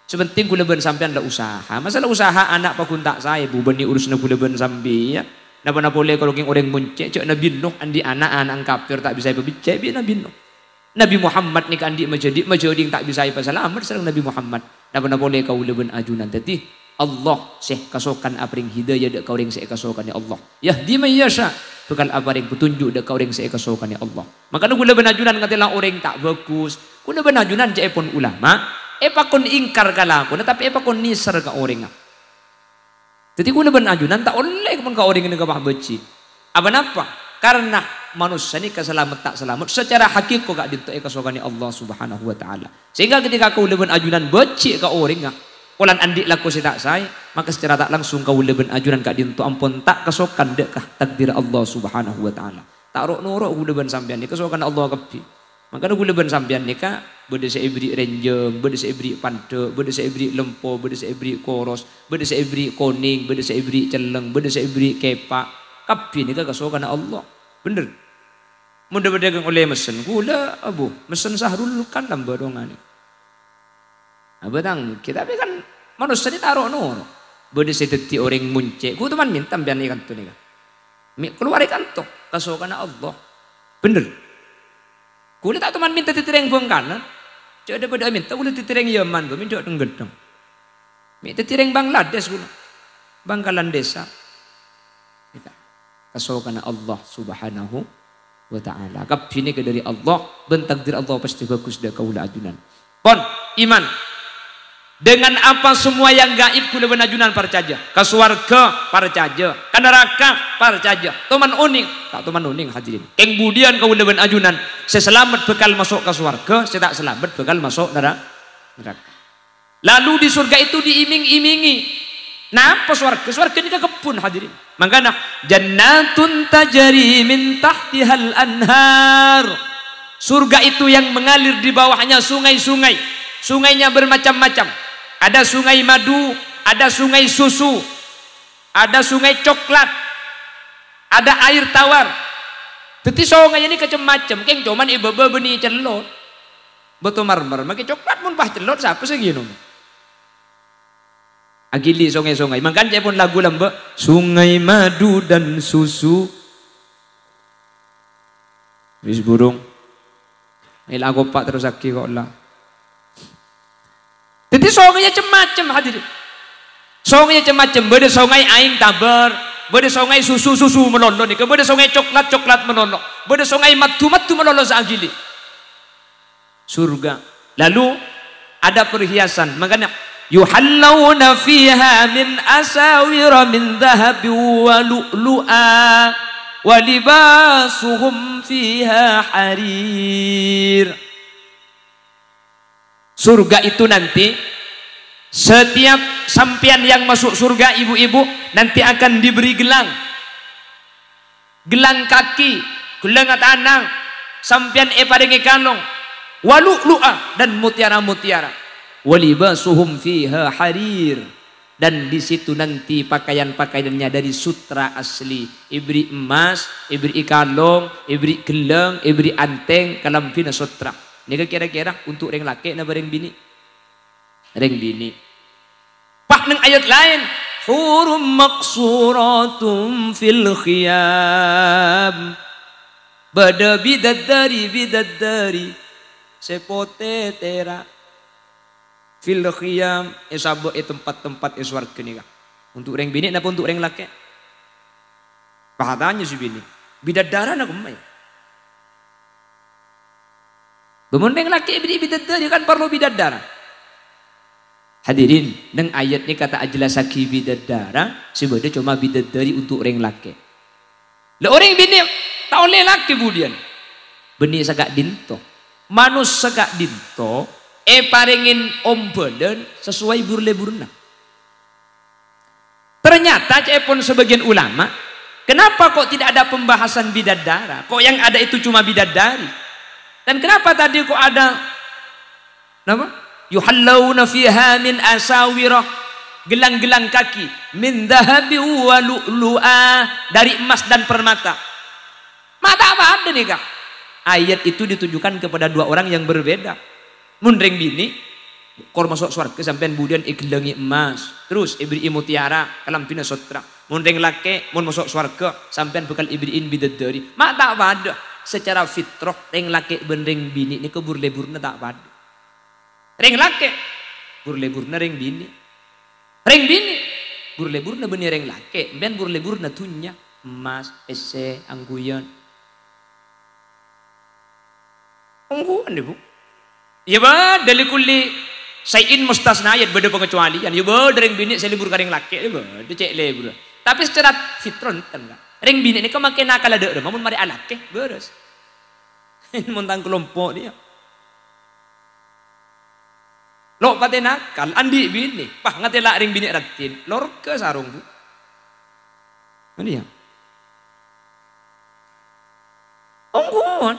Sè pentèng kaulâ bân sampèyan la usaha. Masalah usaha ana' pagghun ta' saè, Bu, bânnè urusanna kaulâ bân sampèyan. Napa-napa polè karo kèng orèng mon cè', cè' Nabbhi Nuh andi' ana', ana' kapèr ta' bisa èpabhâjjhâ' bi' Nabbhi Nuh. Nabbhi Muhammad nèka andi' majhâdhi', majhâdhi' ta' bisa èpasalamet sareng Nabbhi Muhammad. Napa-napa polè kaulâ bân ajunan. Dhâddhi, Allah sè kasokan aparèng hidayah dâ' ka orèng sè èkasokanè Allah. "Yahdi may yasha," bhâkal aparèng petunjuk dâ' ka orèng sè èkasokanè Allah. Mangkana kaulâ bân ajunan ngatèla orèng ta' bhâghus. Kaulâ bân ajunan ca'èpon ulama, èpakon èngkar ka lakona, tapè èpakon nèser ka orèngnga. Dhâddhi kaulâ bân ajunan ta' ollè mon ka orèng ghânèka pas bâji'. Apa napa? Karna manossa nèka salamet ta' salamet sacara hakiko ka'dinto èkasokanè Allah Subhanahu wa Ta'ala. Sehingga ketika kaulâ bân ajunan bâji' ka orèngnga, polana andi' lako sè ta' saè, maka sacara ta' langsung kaulâ bân ajunan ka'dinto ampon ta' kasokan dâ' ka takdir Allah Subhanahu wa Ta'ala. Ta' ro'-noro' kaulâ bân sampèyan nèka kasokanna Allah kabbhi. Mangkana kaulâ bân sampèyan nèka bâdâ sè èberri' rènjhâng, bâdâ sè èberri' pandhâ', bâdâ sè èberri' lempo, bâdâ sè èberri' koros, bâdâ sè èberri' konèng, bâdâ sè èberri' celleng, bâdâ sè èberri' kèpa'. Kabbhi nèka kasokanna Allah. Bhender. Mon dhâ-, bâdâ kèng ollè messen, kaulâ, abu, messen Sahrul Kalam bâdhonganè. Abâ' tang, tapè kan manossa nè ta' ro'-noro'. Bâdâ sè dhâddhi orèng moncè', ghu toman mènta sampèyan è kanto nèka. Mè' kalowar è kanto, kasokanna Allah. Bhender. Kaulâ ta' toman mènta dhâddhi rèng Bhângkalan. Jhâ' dhâ-, padâ mènta kaulâ dhâddhi rèng Yaman, bâ mènta dhâng-ghândhâng. Mè' dhâddhi rèng Bangladesh kaulâ. Bangkalan Desa. Nèka. Kasokanna Allah Subhanahu wa Ta'ala. Kabbhi nèka dâri Allah, bân takdir Allah pastè bhâghus dâ' kaulâ ajunan. Pon, iman. Dengan apa semua yang gaib kaulâ bân ajunan parcajâ. Ka sowarghâ, parcajâ. Ka naraka, parcajâ. Toman onèng, ta' toman onèng, hadirin. Kèng budiyân kaulâ bân ajunan, sè salamet bhâkal maso' ka sowarghâ, sè ta' salamet bhâkal maso' nara-, naraka. Lalu di surga itu diiming-imingi. Napa sowarghâ? Sowarghâ nèka kebbhun, hadirin. Mangkana, "Jannatun tajri min tahtihal anhar." Surga itu yang mengalir di bawahnya sungai-sungai. Sungainya bermacam-macam. Ada sungai madu, ada sungai susu, ada sungai coklat, ada air tawar. Dhâddhi songay nèka cem-macem, kèng coman è bâbâ bânnè cellot. Bâto marmer, makè coklat mon pas cellot, sapa sè ngènom? Aghili songay-songay. Mangkana ca'èpon lagu lambâ', "Sungai madu dan susu." Wis burung. Ella kopa' terrossaghi kok la. Dhâddhi songay cem-macem, hadirin. Songay cem-macem. Bâdâ songay aèng tabâr, bâdâ songay susu-susu malolo nèka, bâdâ songay coklat-coklat malolo, bâdâ songay madu-madu malolo sè aghili. Surga. Lalu ada perhiasan. Makanya, "Yuhallawna fiha min asawira min dhahabin wa lu'lu'a, wa libasuhum fiha harir." Surga itu nanti, setiap sampèyan yang masuk surga, ibu-ibu, nanti akan diberi gelang. Gelang kaki, gelang tanang, sampèyan èparèngè kalong, wa lu'lu'a, dan mutiara-mutiara. "Wa libasuhum fiha harir." Dan di situ nanti pakaian-pakaiannya dari sutra asli. Èberri' emmas, èberri' kalong, èberri' gelang, èberri' antèng, kalambhina sutra. Nèka kira-kira untuk rèng lakè' napa rèng binè'? Rèng binè'. Pas neng ayat laèn, "Hurum maqsuratun fil khiyam." Bâdâ bidadari-bidadari sè potè tèra'. Fil khiyam, èsabâ' è tempat-tempat è sowarghâ nèka. Untuk rèng binè' napa untuk rèng lakè'? Pas atanya sè binè', "Bidadara na kemma, ya?" Bâ mon rèng lakè' èberri' bidadari kan parlo bidadara. Hadirin, neng ayat nèka ta' ajhellassaghi bidadara, sè bâdâ coma bidadari untuk rèng lakè'. La orèng binè' ta' ollè lakè budiyân. Bânnè saka'dinto. Manossa ka'dinto èparèngè ombhâlân sesuai bur-lebburna. Ternyata, ca'èpon sebagian ulama, kenapa kok tidak ada pembahasan bidadara? Kok yang ada itu cuma bidadari? Dan kenapa tadi kok ada, napa? "Yuhallawna fiha min asawira," gelang-gelang kaki, "min dhahabin wa lu'lu'a," dari emas dan permata. Ma' ta' padâ nèka. Ayat itu ditujukan kepada dua orang yang berbeda. Mon rèng binè', kor maso' sowarghâ sampèyan budiyân èghellangè emmas, terros èberri'i mutiara, kalambhina sotra. Mon rèng lakè', mon maso' sowarghâ, sampèyan bhâkal èberri'i bidadari. Ma' ta' padâ. Secara fitrah, rèng lakè' bân rèng binè' nèka bur-lebburna ta' padâ. Rèng lakè', bur-lebburna rèng binè'. Rèng binè', bur-lebbhurrâ bânnè rèng lakè', sampèyan bur-lebbhurrâ dhunnya, emmas, pèssè, angghuyan. Ongghuwân, Bu. Iyâ bâdâ, "Likulli syai'in mustasnayat", bâdâ pangecualian. Iyâ bâdâ rèng binè' sè lebbhur ka rèng lakè', iyâ bâdâ cè' lebbhurrâ. Tapè secara fitrah enten, Ka'. Rèng binè' nèka makè nakalla dâ' remma, mon marè alakè, bârâs. Mon tang kalompo' dhiyâ. Lo' patè nakal, andi' binè', pas ngatèla' rèng binè' raddhin, lorga sarong, Bu. Andi' ya? Ongghuwân.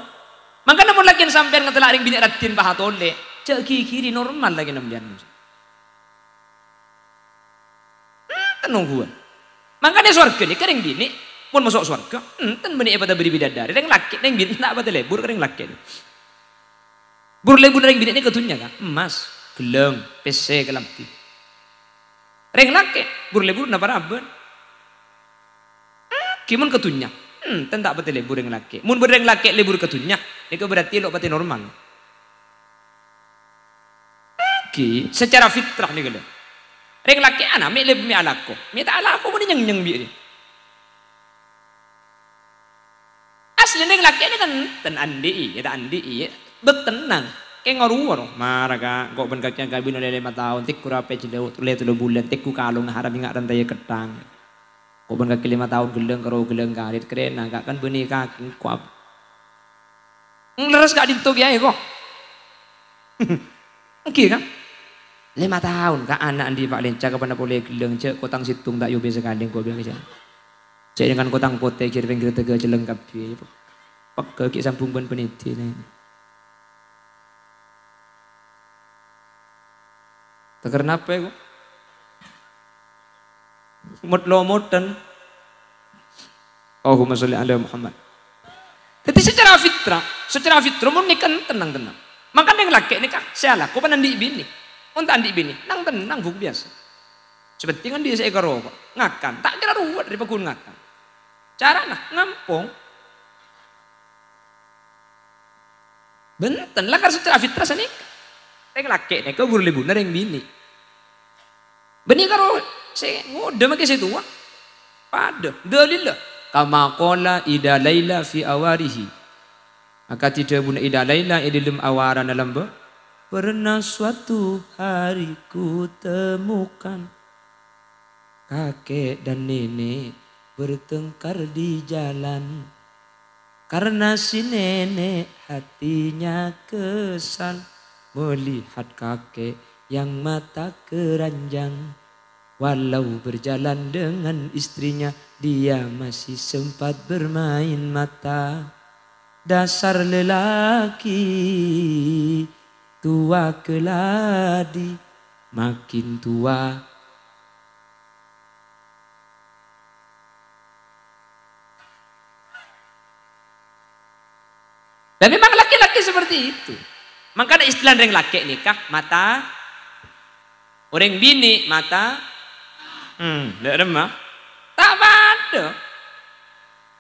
Mangkana mon lakèna sampèyan ngatèla' rèng binè' raddhin pas atolè, jhâ' ghighiri, normal lakèna sampèyan. Enten ongghuwân. Mangkana sowarghâ nèka rèng binè', mon maso' sowarghâ, enten bânnè èpadâbâri bidadari, rèng lakè', rèng binè' ta' patè lebbhur ka rèng lakè'. Bur-lebbhurrâ rèng binè' nèka dhunnya, Ka', emmas, ghellâng, pèssè, kalambhi. Rèng lakè', bur-lebbhurrâ paraban. Èngghi mon ka dhunnya, enten ta' patè lebbhur rèng lakè'. Mon bâdâ rèng lakè' lebbhur ka dhunnya, nèka berarti lo' patè normal. Èngghi, secara fitrah nèka lho. Rèng lakè' ana' mè' leb-, mè' alako. Mè' ta' alako bânnè nyèng-nyèng bi' rè. Aslina rèng lakè' nèka enten, andi' iyâ, ta' andi' iyâ. Bâk tennang. Kèng ngoruwor. Mara, Ka', engko' bân kakè kabin ollè lèma taon, tèggu rapè jhâlâ, ollè tello bulân, tèggu kalong, haram ènga' rantayâ ketthang. Engko' bân kakè lèma taon ghellâng karo ghellâng karèt, kerrèna, Ka', kan bânnè kakè engko' ap-, Lerres ka'dinto kèyaè, ko'. Èngghi, Ka'? Lèma taon, Ka', ana' andi' pa' lèncak, kapan polè ghellâng, jhâ' kotang sèttong ta' èobâ sakalè, engko' bilâng, jhâ'. Jhâ' dengan kotang potè, gir-pèngghir tèghâ cellèng kabbhi. Pegghâ ghi' sambung bân panèdhi, nè. Tèkèr napa, ko'? Mot-lomotan. Allahumma sholli ala Muhammad. Dhâddhi, secara fitrah, secara fitrah mon nèka tennang-tennang. Mangkana rèng lakè' nèka sè alako pan andi' binè. Mon ta' andi' binè, nang-tennang, Bu, biyasa. Sè pentèng andi' sè èkaroko, ngakan. Ta' kèra ruwet rè paggun ngakan. Carana, ngampong. Bhunten, lakar secara fitrah sanèka. Rèng lakè' nèka bur-lebbhurrâ rèng binè'. Bânnè karo sè ngodâ makè sè towa. Padâ. Dalilla. Kama qala Ida Laila fi awarihi. Akadhi dhâbuna Ida Laila è dhâlem awarana lambâ', "Pernah suatu hari ku temukan kakek dan nenek bertengkar di jalan. Karena si nenek hatinya kesal melihat kakek yang mata keranjang. Walau berjalan dengan istrinya, dia masih sempat bermain mata. Dasar lelaki tua keladi, makin tua." Dan memang laki-laki seperti itu. Mangkana istilah rèng lakè' nèka mata, orèng binè' mata, hmm, dâ' remma. Ta' padâ.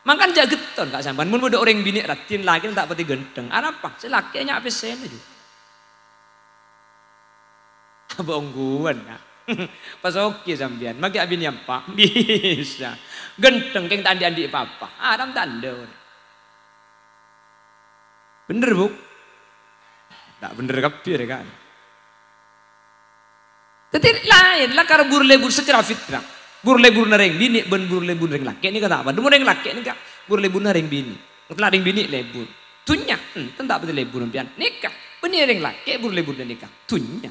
Mangkana jhâ' ghetton, Ka', sampèyan. Mon bâdâ orèng binè' raddhin, lakèna ta' patè ghântheng. Arapa? Sè lakè' nya' pèssèna jhughân. Apa ongghuwân, Ka'? Pasoghi sampèyan, makè abinè empa'? Bisa. Ghântheng kèng ta' andi'-andi' pa-apa. Haram ta' enda. Bhender, Bu? Ta' bhender kabbhi rè, Ka'. Dhâddhi laèn, lakar bur-lebbhur secara fitrah. Bur-lebbhurrâ rèng binè' bân bur-lebbhurrâ rèng lakè' nèka ta' padâ. Mon rèng lakè' nèka bur-lebbhurrâ rèng binè'. Ngatèla' rèng binè' lebbhur. Dhunnya, hmm, enten ta' patè lebbhur sampèyan. Nèka, bânnè rèng lakè' bur-lebbhurrâ nèka. Dhunnya.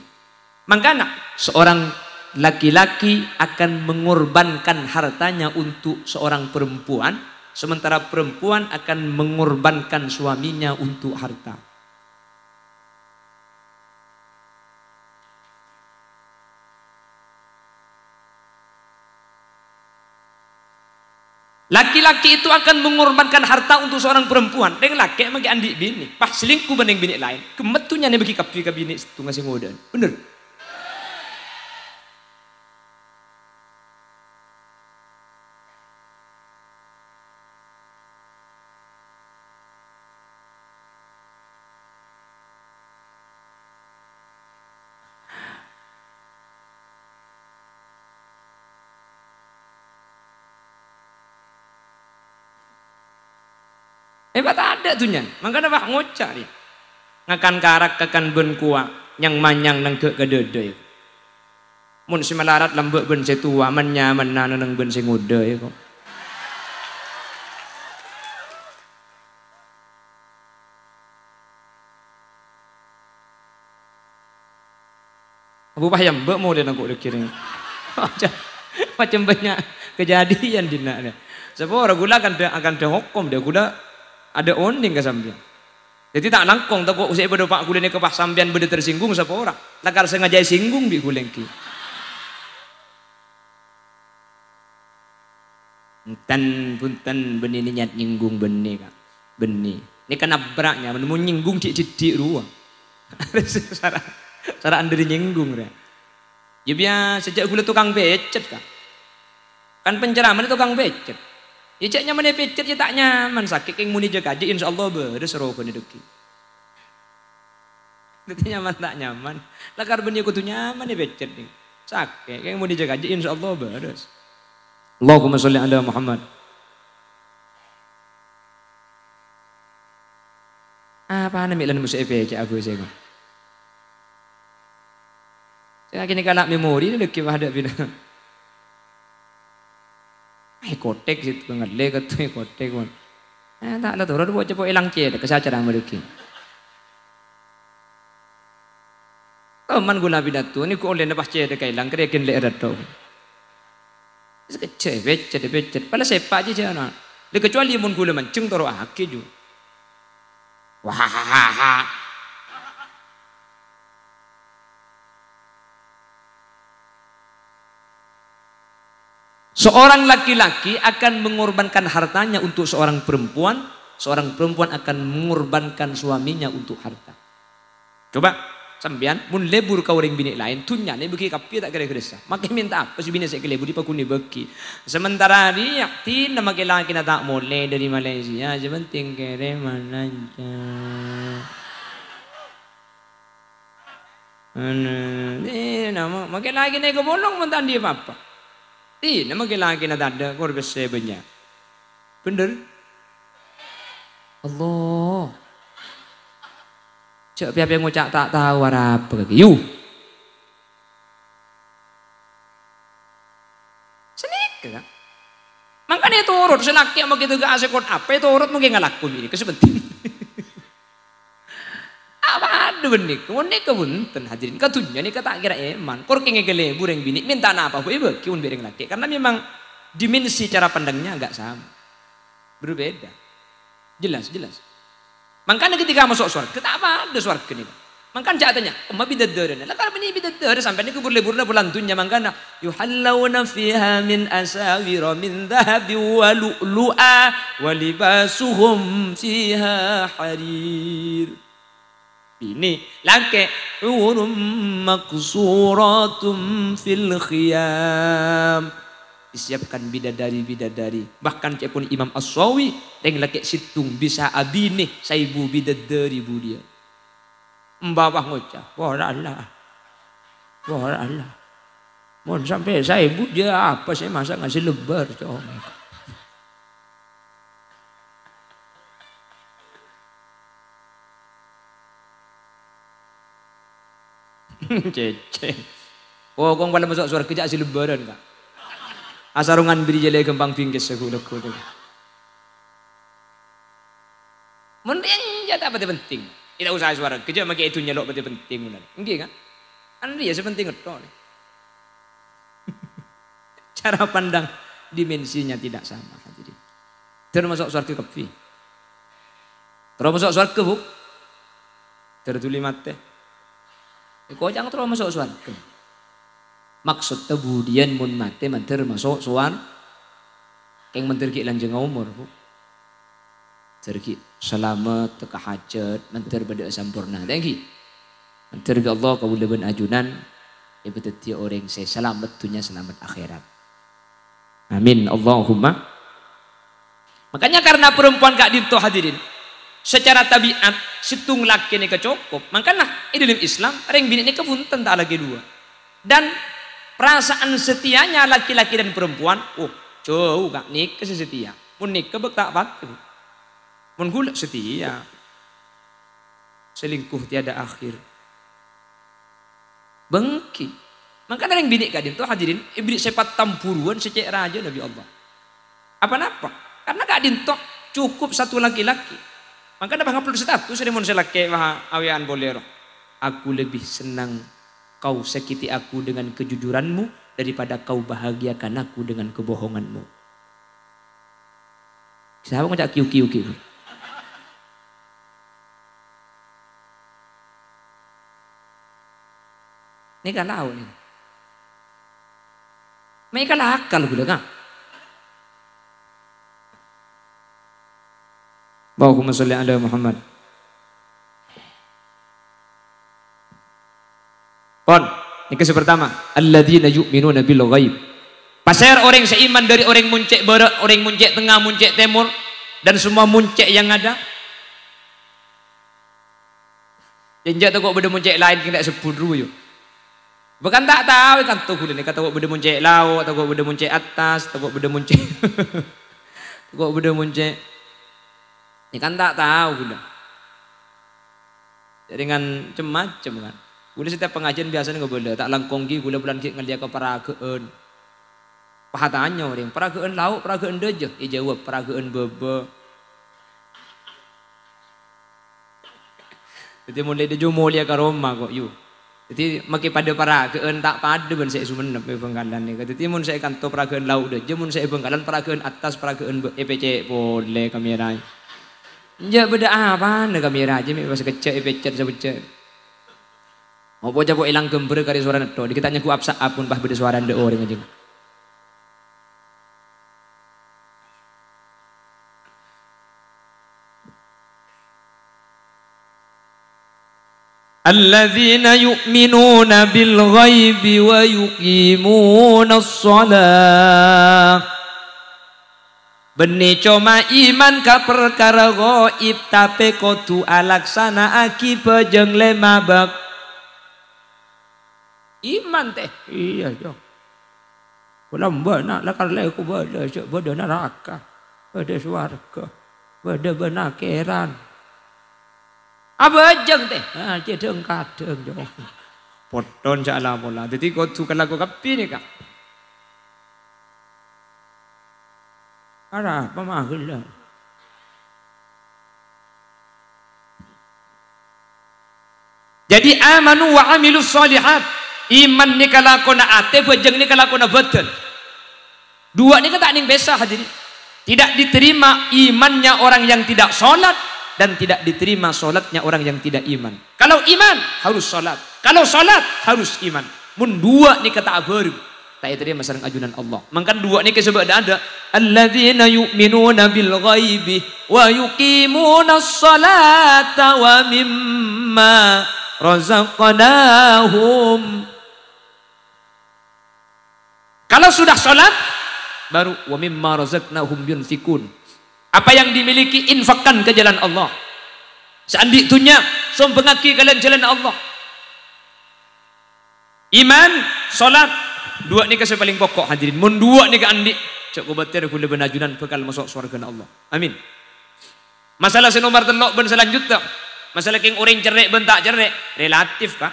Mangkana, seorang laki-laki akan mengorbankan hartanya untuk seorang perempuan, sementara perempuan akan mengorbankan suaminya untuk harta. Laki-laki itu akan mengorbankan harta untuk seorang perempuan. Rèng lakè' makè andi' binè, pas selingkuh bân rèng binè' laèn. Ghemmet dhunnyana èbâghi kabbhi ka binè' sèttonga sè ngodâ'ân. Bhender? Hèbât tadâ' dhunnyana. Mangkana pas ngoca' rèya. Ngakan karak kakan bân kowa, nyang-manyang neng ghâ' kadhâdhâ, yâ. Mon sè malarat lambâ' bân sè towa, man-nyamana neng bân sè ngodâ, yâ, kok. Abu Pahyam, bâ' molè nangko' dhâggi' rèng. Macem, macem bânnya' kejadian dinna', yâ. Sapora ghulâ akan dâ-, akan dâ hokom, dâ ghulâ adâ' onèng ka sampèyan. Dhâddhi ta' langkong tako' sè bâdâ pa' ghulâ nèka pas sampèyan bâdâ tersinggung sapora. Lakar sengaja èsinggung bi' ghulâ ènggi. Enten, bhunten, bânnè niat nyinggung bânnè, Ka'. Bânnè. Nèka nabrak nyaman, mon nyinggung dhi'-dhiddhi' rowa. Sara-, sara'an dâri nyinggung, rè. Yâ biyasa jhâ' ghulâ tokang pècèt, Ka'. Kan penceramah tokang pècèt. Yâ jhâ' nyaman èpècèt, yâ ta' nyaman, sakè' kèng mon èjhâ' kajhi, insyaallah bârâs rohana dhâggi'. Dhâddhi nyaman ta' nyaman. Lakar bânnè kodhu nyaman èpècèt, nèng. Sakè', kèng mon èjhâ' kajhi, insyaallah bârâs. Allahumma sholli ala Muhammad. Apana mè' lan mosè èpècèt Abu Sèko? Sè kènè' kala' memori lagi pada bina. Eh, kotek situ ngallè kèto, eh, kotek, mon. Eh, ta' la toro', bu, cepo' èlang cèdhek, ka sacara mriki. Toman ghulâ pidato, nèko ollèna pas cèdhek èlang, kèrèkèn lè' èrato. Sakejjhâ' èpècèt, èpècèt. Pala sèpa' jhâ' jhâna. Lè, kecuali mon ghulâ manjheng, toro'aghi, ju. Wah. Seorang laki-laki akan mengorbankan hartanya untuk seorang perempuan, seorang perempuan akan mengorbankan suaminya untuk harta. Coba, sampèyan, mon lebur ka orèng binè' laèn, dhunnyana èbâghi kabbhi ta' kèra-kèra sah. Makè mènta apa sè binè' sè èkaleburi paghun èbâghi. Sementara rèya, dinah makè lakèna ta' molè dâri Malaysia, sè penting kèrèman lancar. Ana, eh, nama, makè lakèna èkapolong mon ta' andi' pa-apa. Dinah makè lakèna tadâ', kor pèssè bânnya'. Bhender? Allah. Jhâ' pè-apè ngoca' ta' tao arapa, yu. Sanèka, Ka'. Mangkana ètorot, sè lakè' makè tega asekot apa, ètorot mangkè ngalako binè', ka sè penting. Apa adhu bânnè, mon nèka bhunten, hadirin, ka dhunnya nèka ta' kèra èman. Kor kèng èkalebur rèng binè', mènta napa, bu, èbâghi mon bi' rèng lakè'. Karena memang dimensi cara pandangnya agak sama. Berbeda. Jelas, jelas. Mangkana ketika maso' sowarghâ, ta' padâ sowarghâ nèka. Mangkana jhâ' atanya, "Emma bidaddarâna?" Lah, kala bânnè bidaddarâ sampèyan nèko lebur-leburna polana dhunnya, mangkana, "Yuhallawna fiha min asawira min dhahabin wa lu'lu'a wa libasuhum fiha harir." Binè, lakè', "Hurum maqsuratum fil khiyam." Disiapkan bidadari-bidadari. Bahkan ca'èpon Imam As-Sawi, rèng lakè' sèttong bisa abinè saèbu bidadari budiyân. Mbah ngoca', "Wah, Allah. Wah, Allah. Mon sampè' saèbu, jhâ' apa sè masa' ngasè lebbâr, cong." Cècè. Pokok pala maso' sowarghâ jhâ' sè lebbârân, Ka'. Asarongan bâriyâ lè ghâmpang bingkes sagu-lagu. Mon rèya jhâ' ta' patè penting. Èta' usaha sowarghâ jhâ' makè è dhunnya lo' patè penting, mon. Ènggi, Ka'? Kan rèya sè penting ètto. Cara pandang dimensinya tidak sama, hadirin. Terro maso' sowarghâ kabbhi. Terro maso' sowarghâ, Bu. Terro dhuli matè. Èkoca'na terro maso' sowarghâ. Maksoddhâ budiyân mon matè mandhâr maso' sowar-, kèng mandhâr ghi' lanjhângnga omor, Bu. Mandhâr ghi' salamet, teka hajat, mandhâr bâdâ'â samporna. Ta' ènggi? Mandhâr bi' Allah kaulâ bân ajunan èpadhâddhiyâ orèng sè salamet dhunnya, salamet akhèrat. Amin. Allahumma. Makanya karena perempuan ka'dinto, hadirin, secara tabiat sèttong lakè nèka cokop. Makana è dâlem Islam, rèng binè' nèka bhunten ta' alakè duwâ'. Dan perasaan setianya laki-laki dan perempuan, oh, jhâu, Ka', nèka sè setia. Mon nèka bâk ta' patè. Mon ghulâ satèya. Selingkuh tiada akhir. Bengki. Mangkana rèng binè' ka'dinto, hadirin, èberri' sèpat tamburuwân sè cè' rajâna bi' Allah. Apa napa? Karena ka'dinto cukup satu laki-laki. Mangkana pas ngupload status, mon sè lakè' pas awèyan polè rowa. "Aku lebih senang kau sakiti aku dengan kejujuranmu daripada kau bahagiakan aku dengan kebohonganmu." Sapa ngoca' kiu-kiu gitu? Nèka lao nèka. Mèka lakar ghulâ, Kang. Allahumma sholli ala Muhammad. Pon, nèka sè pertama, alladzina yu'minuna bil ghaib. Pasèra orèng sè iman dâri orèng mon cè' bârâ', orèng mon cè' tengnga, mon cè' tèmor, dan semua mon cè' yang ada? Enjâ' tako' bâdâ mon cè' laèn kèng ta' èsebbhut rowa, yu. Bhâkal ta' tao è kanto ghulâ nèka tako' bâdâ mon cè' lao', tako' bâdâ mon cè' attas, tako' bâdâ mon cè', tako' bâdâ mon cè'. Nèka ta' tao ghulâ. Jhâ' rèngan cem-macem, kan. Ghulâ setiap pangajiân biyasana ngabâlâ, ta' langkong ghi' ghulâ bulân ghi' ngallèya ka paragâ'ân. Pas atanya orèng, "Paragâ'ân lao', paragâ'ân dâjâ?" Èjâwâb, "Paragâ'ân bâbâ." Dhâddhi, mon la è dâjâ molèya ka roma, kok, yu. Dhâddhi, make padâ paragâ'ân, ta' padâ bân sè è Songennep, è Bhângkalan nèka. Dhâddhi, mon sè è kanto paragâ'ân lao' dâjâ, mon sè è Bhângkalan paragâ'ân attas, paragâ'ân bâ-, èpècè' polè kamèra. Enjâ' bâdâ apana kamèra jiyâ, mè' pas kèjjhâ' èpècèt sabhâjjhâ'. Apa ca'èpon èlang ghâmbhârrâ karè sowarana tho', dikit ta' nyangghu ap-sa'ap mon pas bâdâ sowarana dâ' orèng, anjing. Alladzina yu'minuna bil ghaibi wa yuqimunas shalah. Bânnè coma iman ka parkara ghaib, tapè kodhu alaksana'aghi bhâjâng lèma bâk. Iman, tè. Iyâ, Jo. Polana bâ'na la karlè kobâlâ, jhâ' bâdâ naraka, bâdâ sowarghâ, bâdâ bân akhèrat. Abhâjâng, tè. Ah, cè' dhâng-kadhâng, Jo. Potton sè ala pola. Dhâddhi kodhu kalako kabbhi nèka. Arapa maghellâ? Jadi, amanu wa amilus shalihat. Iman nèka lakona atè, bhâjâng nèka lakona bâdân. Duwâ' nèka ta' nèng pèsa, hadirin. Tidak diterima imannya orang yang tidak sholat dan tidak diterima sholatnya orang yang tidak iman. Kalau iman, harus sholat. Kalau sholat, harus iman. Mon duwâ' nèka ta' abhâreng, ta' ètarèma sareng ajunan Allah. Mangkana duwâ' nèka sè bâdâ, "Alladzina yu'minuna bil ghaibi wa yuqimunas sholata wa mimma razaqnahum." Kalau sudah sholat, baru, "Wa mimma razaqnahum yunfikun." Apa yang dimiliki, infakkan ke jalan Allah. Sè andi' dhunnya, sombhângaghi kalèn jalan Allah. Iman, sholat, duwâ' nèka sè palèng pokok, hadirin. Mon duwâ' nèka andi', jhâ' kobâtèr ghulâ bân ajunan bhâkal maso' sowarghâna Allah. Amin. Masalah sè nomer tello' bân salanjutta, masalah kèng orèng cerrè' bân ta' cerrè', relatif, Ka'.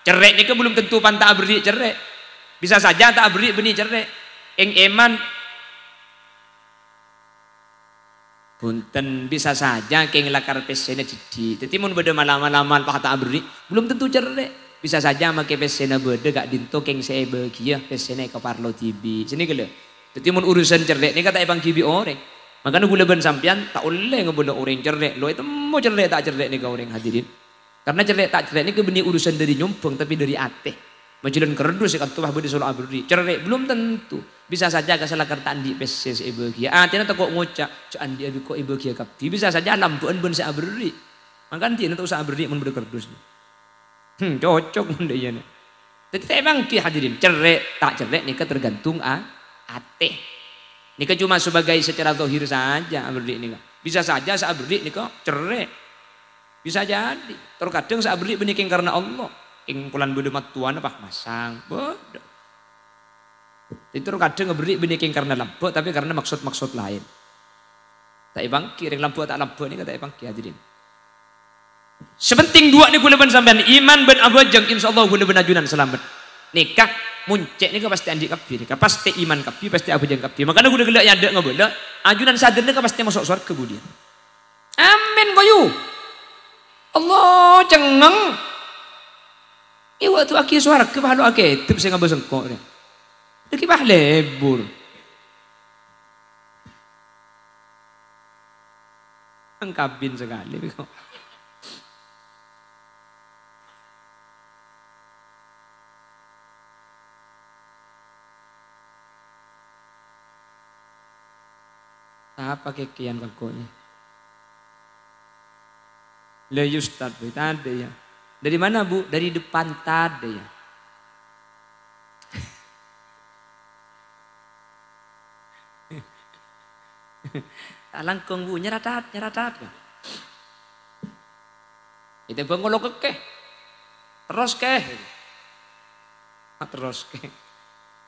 Cerrè' nèka belum tentu pan ta' aberri' cerrè'. Bisa saja ta' aberri' bânnè cerrè'. Kèng iman, Bhunten, bisa saja kèng lakar pèssèna dhiddhi'. Dhâddhi, mon bâdâ mala-, malaman pas ta' aberri', belum tentu cerrè'. Bisa saja make pèssèna bâdâ ka'dinto kèng sè èbâgiyâ pèssèna èkaparlo dhibi'. Sanèka lho. Dhâddhi, mon urusan cerrè' nèka ta' èpangghi bi' orèng. Mangkana ghulâ bân sampèyan ta' ollè ngabâlâ orèng cerrè'. Lo ètemmo cerrè' ta' cerrè' nèka orèng, hadirin. Karena cerrè' ta' cerrè' nèka bânnè urusan dâri nyombhâng, tapè dâri atè. Majhâlân kardus sè kanto pas bâdâ solo aberri'. Cerrè' belum tentu. Bisa saja ka sè lakar ta' andi' pèssè sè èbâgiyâ. Atèna tako' ngoca', "Jhâ' andi'â bi' ko' èbâgiyâ kabbhi." Bisa saja alambâ'ân bân sè aberri'. Mangkana dhi'na ta' osa aberri' mon bâdâ kardus. Hmm, cocok mon dâ' iyâ, nè. Dhâddhi, ta' èpangghi, hadirin. Cerrè' ta' cerrè' nèka tergantung a-, atè. Nèka cuma sebagai secara zahir saja aberri' nèka. Bisa saja sè aberri' nèka cerrè'. Bisa jadi. Terkadang sè aberri' bânnè kèng karena Allah. Kèng polana bâdâ mattowana pas masang. Bâdâ. Dhâddhi, terkadang aberri' bânnè kèng karena lambâ', tapè karena maksud-maksud laèn. Ta' èpangghi, rèng lambâ' ta' lambâ' nèka ta' èpangghi, hadirin. Sè penting duwâ' nèko ghulâ bân sampèyan, iman bân abhâjâng, insyaallah ghulâ bân ajunan salamet. Nèka, mon cè' nèka pastè andi' kabbhi nèka, pastè iman kabbhi, pastè abhâjâng kabbhi. Mangkana ghulâ ghellâ' è adâ' ngabâlâ, ajunan sadâr nèka pastè maso' sowarghâ budiyân. Amin, payu. Allah cengngeng. Èwadu'aghi sowarghâ, pas lo' akèdep sè ngabâs engko' rè. Lagi pas lebur. Engkabin sakalè, kok. Sapa kèkèyan kangko'na? Lha, iyâ, Ustaz, Bu, tadâ', ya. Dari mana, Bu? Dari depan tadâ', ya. Ta' langkong, Bu, nyeratat, nyeratat. Ètèmbhâng ngolok kè. Terros kè. Ah, terros kè.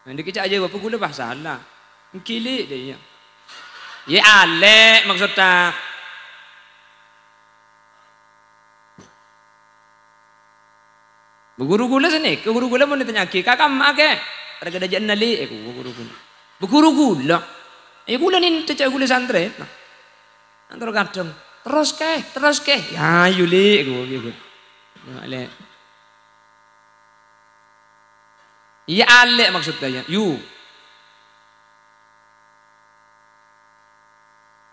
Nah, nèka ca'na, "Yâ, Bapa, ghulâ pas sala." Èngghi, Lè', dhâ iyâ. Yâ, alè', maksodda. Bu ghuru ghulâ sanèka, ghuru ghulâ mon ètanya'aghi, "Ka kamma kè?" Parkara jâ' ennalè, èko ghuru ghulâ. Bu ghuru ghulâ. Yâ, ghulâ nèng ca'na ghulâ santrè. Nah. Nang terro kadhâng, "Terros kè, terros kè." "Yâ, yu, Lè'," èko, èko. Yâ, Lè'. Iyâ, alè' maksodda, yâ. Yu.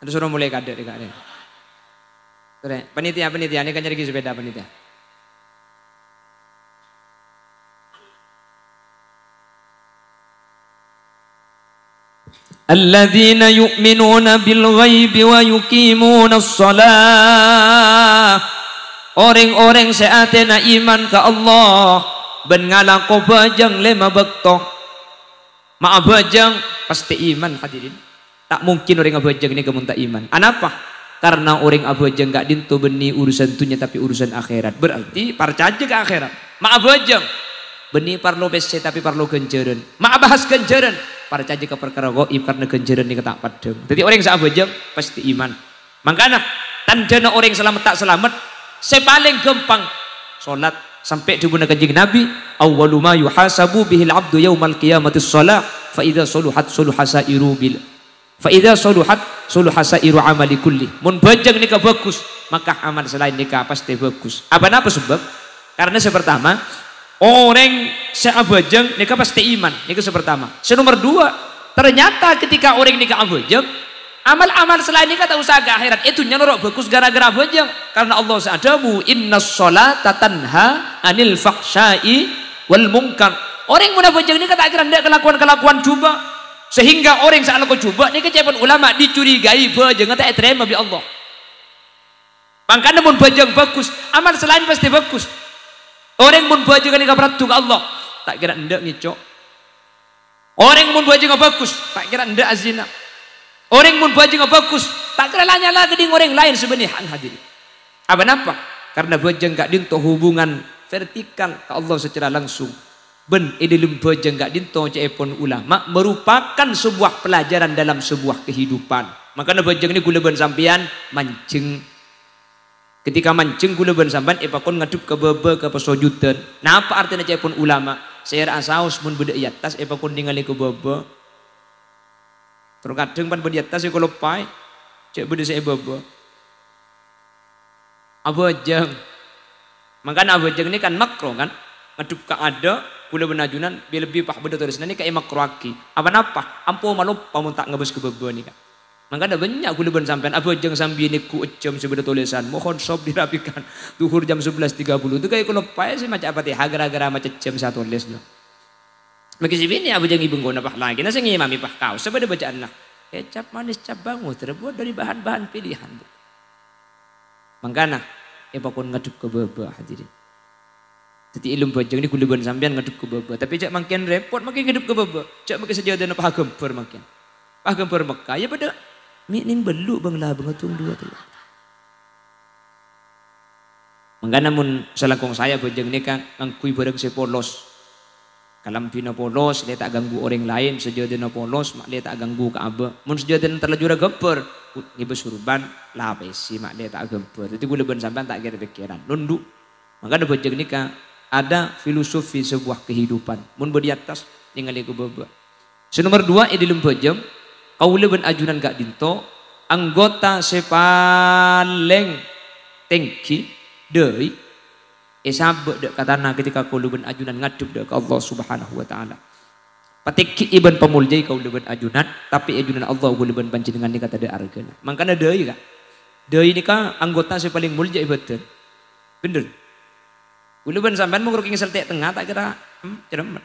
Adu soro molaè kadâ' rè, Kak, rè. Torè, panitia, panitia, nèka nyarèaghi sepeda panitia. Alladzina yu'minuna bil ghaibi wa yuqimunas shalah. Orèng-orèng sè atèna iman ka Allah bân ngalako bhâjâng lèma bâkto. Ma' abhâjâng, pastè iman, hadirin. Ta' mungkin orèng abhâjâng nèka mon ta' iman. Anapa? Karna orèng abhâjâng ka'dinto bânnè urusan dhunnya, tapè urusan akhèrat. Berarti parcajâ ka akhèrat. Ma' abhâjâng, bânnè parlo pèssè, tapè parlo ghânjhârân. Ma' abahas ghânjhârân, parcajâ ka parkara ghaib, karna ghânjhârân nèka ta' paddhâng. Dhâddhi, orèng sè abhâjâng pastè iman. Mangkana, tandhâna orèng salamet ta' salamet, sè palèng ghâmpang, solat. Sampè' dhâbuna Kanjeng Nabi, "Awwalu ma yuhasabu bihil abdu yaumal qiyamati shalah, fa idza shaluhat shaluha sa'iru bil, fa idza shaluhat shaluha sa'iru amali kulli." Mon bhâjâng nèka bhâghus, maka amal sè laèn nèka pastè bhâghus. Apa napa sebab? Karna sè partama, orèng sè abhâjâng nèka pastè iman. Nèka sè partama. Sè nomer dua, ternyata ketika orèng nèka abhâjâng, amal-amal sè laèn nèka ta' osa ka akhèrat. È dhunnya noro' bhâghus gara-gara abhâjâng. Karna Allah sè adhâbu, "Innas sholata tanha 'anil fahsya'i wal munkar." Orèng mon abhâjâng nèka ta' kèra endâ' kalakowan-kalakowan jhubâ'. Sehingga orèng sè alako jhubâ' nèka ca'èpon ulama dicurigai bhâjângnga ta' ètarèma bi' Allah. Mangkana mon bhâjâng bhâghus, amal sè laèn pastè bhâghus. Orèng mon bhâjângnga nèka paraddhu ka Allah, ta' kèra endâ' ngèco'. Orèng mon bhâjângnga bhâghus, ta' kèra endâ' azina. Orèng mon bhâjângnga bhâghus, ta' kèra la-nyala ka dhing orèng laèn sè bânnè hak hadirin. Apa napa? Karna bhâjâng ka'dinto hubungan vertikal ka Allah secara langsung. Bân è dhâlem bhâjâng ka'dinto ca'èpon ulama merupakan sebuah pelajaran dalam sebuah kehidupan. Mangkana bhâjâng nèka ghulâ bân sampèyan manjheng. Ketika manjheng ghulâ bân sampèyan èpakon ngadhep ka bâbâ ka pasojudan. Napa artèna ca'èpon ulama? Sèra saos mon bâdâ è attas èpakon nèngalè ka bâbâ. Terro kadhâng pan bâdâ è attas èkaloppaè, jhâ' bâdâ sè è bâbâ. Abhâjâng. Mangkana abhâjâng nèka kan makro, kan? Ngadhep ka adâ', ghulâ bân ajunan, bi-, lebbi pas bâdâ tolèsanna nèka èmakroaghi. Apa napa? Ampo maloppa mon ta' ngabâs ka bâbâ nèka. Mangkana bânnya' ghulâ bân sampèyan abhâjâng sambi nèghu' è jam sè bâdâ tolèsan, "Mohon shop dirapikan." Dhuhur jam sebelas tiga puluh. Itu kaè kaloppaè sè maca Fatihah gara-gara maca jam sè atolès, no. Mangkè sè binè' abhâjâng è bengkona, pas lakèna sè ngimami, pas kaossa bâdâ bâca'anna, "Kecap manis cap bangus terbuat dari bahan-bahan pilihan." Mangkana, èpakon ngadhep ka bâbâ, hadirin. Dhâddhi, è dhâlem bhâjâng nèka ghulâ bân sampèyan ngadhep ka bâbâ. Tapè jhâ' mangkèn rèpot, mangkèn ngadhep ka bâbâ. Jhâ' mangkèn sajâdâna pas aghâmbhâr mangkèn. Pas aghâmbhâr Mekkah, ya padâ mè' nèng bâllu' bâng-labângnga tong duwâ' tello'. Mangkana mon salangkong saè bhâjâng nèka ngangghuy bhârâng sè polos. Kalambhina polos, lè ta' ganggu orèng laèn, sajâdâna polos, ma' lè ta' ganggu ka abâ'. Mon sajâdâna terlanjur aghâmbhâr, ngibâ surban, lapèsè, ma'lè ta' aghâmbhâr. Dhâddhi kaulâ bân sampèyan ta' kèra pèkkèran, nondhu'. Mangkana bhâjâng nèka ada filosofi sebuah kehidupan. Mon bâdâ è attas, nèngalè ka bâbâ. Sè nomer dua, è dhâlem bhâjâng, kaulâ bân ajunan ka'dinto, anggota sè palèng tèngghi, dâi, èsabâ' dâ' ka tana ketika kaulâ bân ajunan ngadhep dâ' ka Allah Subhanahu wa Ta'ala. Patèngghi'i bân pamoljâi kaulâ bân ajunan, tapè è junanna Allah kaulâ bân panjhennengngan nèka tadâ' arghâna. Mangkana dâi, Ka'. Dâi nèka anggota sè palèng molja è bâdân. Bhender. Kaulâ bân sampèyan mon ngarokèng sèltè' tengnga ta' kèra, hmm, cerremmet.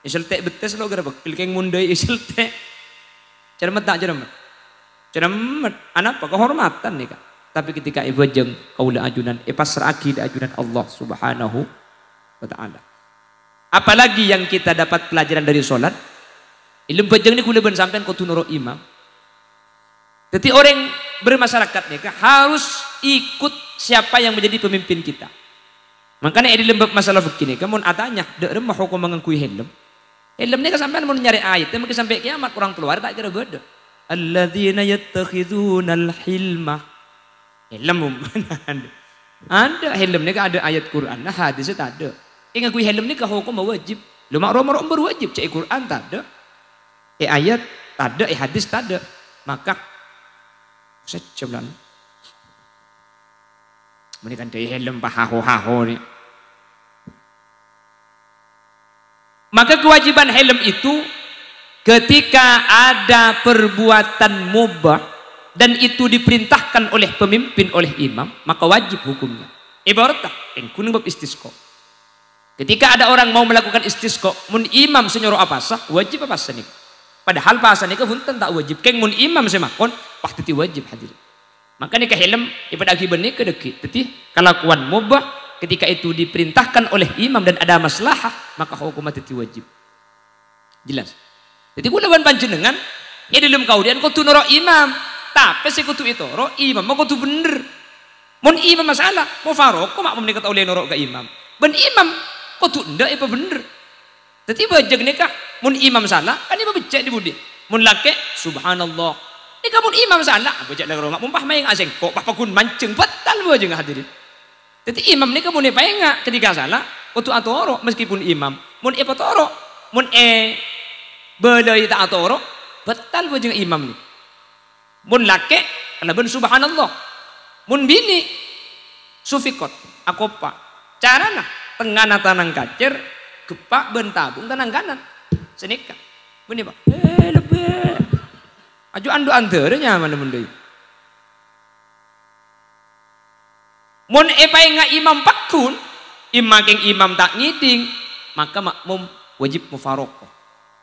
È sèltè' bettès lo' kèra pegghel kèng mon dâi è sèltè'. Cerremmet ta' cerremmet? Cerremmet. Anapa? Kehormatan nèka. Tapè ketika è bhâjâng kaulâ ajunan èpassra'aghi dâ' ajunan Allah Subhanahu wa Ta'ala. Apalagi yang kita dapat pelajaran dari sholat, è dhâlem bhâjâng nèka kaulâ bân sampèyan kodhu noro' imam. Dhâddhi orèng bermasyarakat nèka harus ikut siapa yang menjadi pemimpin kita. Mangkana è dhâlem bab masalah fikih nèka mon atanya, dâ' remma hokomma ngangghuy helm? Helm nèka sampèyan mon nyarè ayat, mungkin sampè' kiamat orang keluar ta' kèra bâdâ. Alladzina yattakhidunal hilma. Helm, umpamana. Adâ' helm nèka adâ' ayat Qur'an, nah hadis tadâ'. È ngangghuy helm nèka hokomma wajib. Lho, ma' ro-maro ember wajib, cè' è Qur'an tadâ'. È ayat tadâ', è hadis tadâ'. Maka sajjhâm lan. Mending kan dâi helm pahaho-haho nè. Maka kewajiban helm itu ketika ada perbuatan mubah dan itu diperintahkan oleh pemimpin, oleh imam, maka wajib hukumnya. Ibarat, èngghun bab istisqa. Ketika ada orang mau melakukan istisqa, mon imam sè nyoro apasa, wajib apasa nèka. Padahal pasa nèka bhunten ta' wajib. Kèng mon imam sè makon, wah dhâddhi wajib, hadirin. Maka nèka helm èpadâ'âghi bân nèka dhâggi'. Dhâddhi, kalakowan mubah ketika itu diperintahkan oleh imam dan ada maslahah, maka hokomma dhâddhi wajib. Jelas? Dhâddhi kaulâ bân panjhennengngan è dhâlem kaodi'ân kodhu noro' imam. Tapè sè kodhu ètoro', imamma kodhu bhender. Mon imamma sala, mufaraqah, ma'mum nèka ta' ollè noro' ka imam. Bân imam kodhu endâ' èpabhender. Dhâddhi bhâjâng nèka, mon imam sala, kan imam beccè' è budi. Mon lakè', subhanallah. Nèka mon imam sala, apa cè' la roma, mon pas maènga' sèngko', pas paggun manjheng, batal bhâjângnga hadirin. Dhâddhi imam nèka mon èpaènga' ketika sala, kodhu atoro' meskipun imam. Mon èpatoro', mon èbâlâi ta' atoro', batal bhâjângnga imam nèka. Mon lakè', kalabân subhanallah. Mon binè', sufiqat, akopa'. Carana, tengngana tanang kacèr, geppa' bân tabung tanang kanan. Sanèka. Bânnè, Pak. Eh, lebbè. Aju andu' andhârâ nyamana mon dâi. Mon èpaènga' imam paggun, imma kèng imam ta' ngèdhing, maka ma'mum wajib mufaraqah.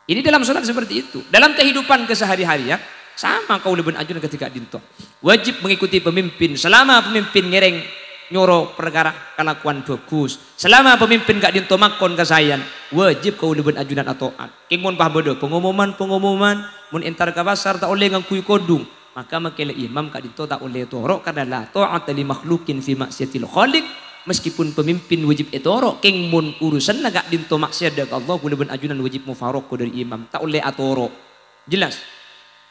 Ini dalam salat seperti itu. Dalam kehidupan kesehari-harian, sama kaulâ bân ajunan kadhi ka'dinto. Wajib mengikuti pemimpin selama pemimpin ngèrèng nyoro parkara kalakowan bhâghus. Selama pemimpin ka'dinto makon kasaèyan, wajib kaulâ bân ajunan ato'at. Kèng mon pas bâdâ pengumuman-pengumuman, mon entar ka pasar ta' ollè ngangghuy kodhung, maka makèla imam ka'dinto ta' ollè toro' karna la tha'ata li makhluqin fi ma'siyatil khaliq. Meskipun pemimpin wajib ètoro', kèng mon urusanna ka'dinto maksiat dâ' ka Allah, kaulâ bân ajunan wajib mufaraqah dâri imam, ta' ollè atoro'. Jelas?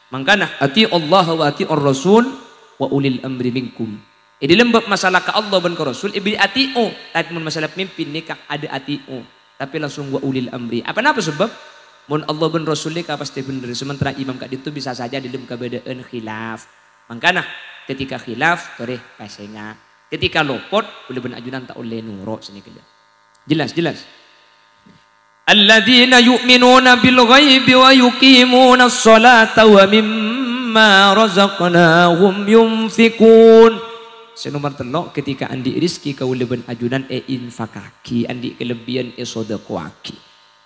Mangkana, "Ati'ullaha wa ati'ur rasul wa ulil amri minkum." È dhâlem bab masalah ka Allah bân ka Rasul, èbâghi ati'u, tapè mon masalah pemimpin nèka adâ' ati'u. Tapè langsung wa ulil amri. Apa napa sebab? Mon Allah bân Rasul nèka pastè bhender, sementara imam ka'dinto bisa saja dhâlem kabâdâ'ân khilaf. Mangkana, ketika khilaf, torè pasènga'. Ketika lopot, kaulâ bân ajunan ta' ollè noro' sanèka. Jelas, jelas. Alladzina yu'minuna bil ghaibi wa yuqimunas sholata wa mimma razaqnahum yunfiqun. Sè nomer tello', ketika andi' rizki kaulâ bân ajunan èinfakaghi, andi' kalebbiyân èsodâkowaghi.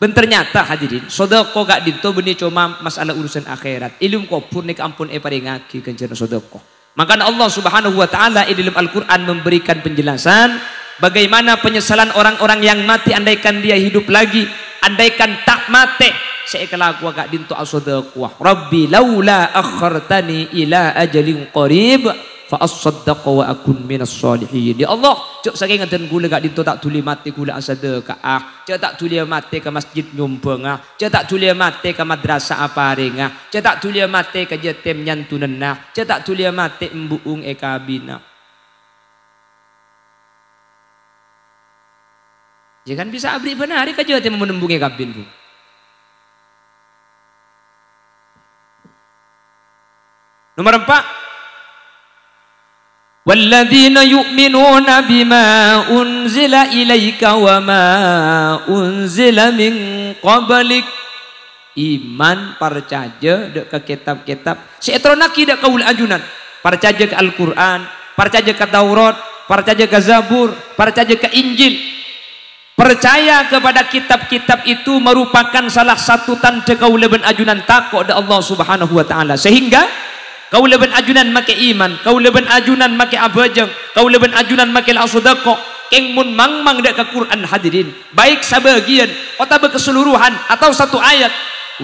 Bân ternyata, hadirin, sodâko ka'dinto bânnè coma masalah urusan akhèrat. È alam kobhur nèka ampon èparèngaghi ghânjhârânna sodâko. Mangkana Allah Subhanahu wa Ta'ala è dhâlem Al-Qur'an memberikan penjelasan bagaimana penyesalan orang-orang yang mati andaikan dia hidup lagi, andaikan ta' matè sè èkalakowa ka'dinto asodâkowa. "Rabbi laula akhartani ila ajalin qarib Fa asaddaqa wa akun minas shalihin. Ya Allah, jhâ' sakènga dân kaulâ ka'dinto ta' dhuli matè kaulâ asadhâka'a. Jhâ' ta' dhuli matè ka masjid nyombhângnga. Jhâ' ta' dhuli matè ka madrasah aparèngnga. Jhâ' ta' dhuli matè ka yatim nyantonnana. Jhâ' ta' dhuli matè embu'eng èkabina. Ya kan bisa aberri' bân arè ka yatim mon embu'eng èkabin, Bu. Nomor empat. "Walladzina yu'minuna bima unzila ilaika wa ma unzila min qablik." Iman, parcajâ dâ' ka kètab-kètab sè ètoronnaghi dâ' kaulâ ajunan. Parcajâ ka Al-Qur'an, parcajâ ka Taurat, parcajâ ka Zabur, parcajâ ka Injil. Percaya kepada kitab-kitab itu merupakan salah satu tandhâ kaulâ bân ajunan tako' dâ' Allah Subhanahu wa Ta'ala. Sehingga kaulâ bân ajunan makè iman, kaulâ bân ajunan makè abhâjâng, kaulâ bân ajunan makè la asadhâka, kèng mon mangmang dâ' ka Qur'an, hadirin, baik sabâgiyân otabâ keseluruhan atau satu ayat,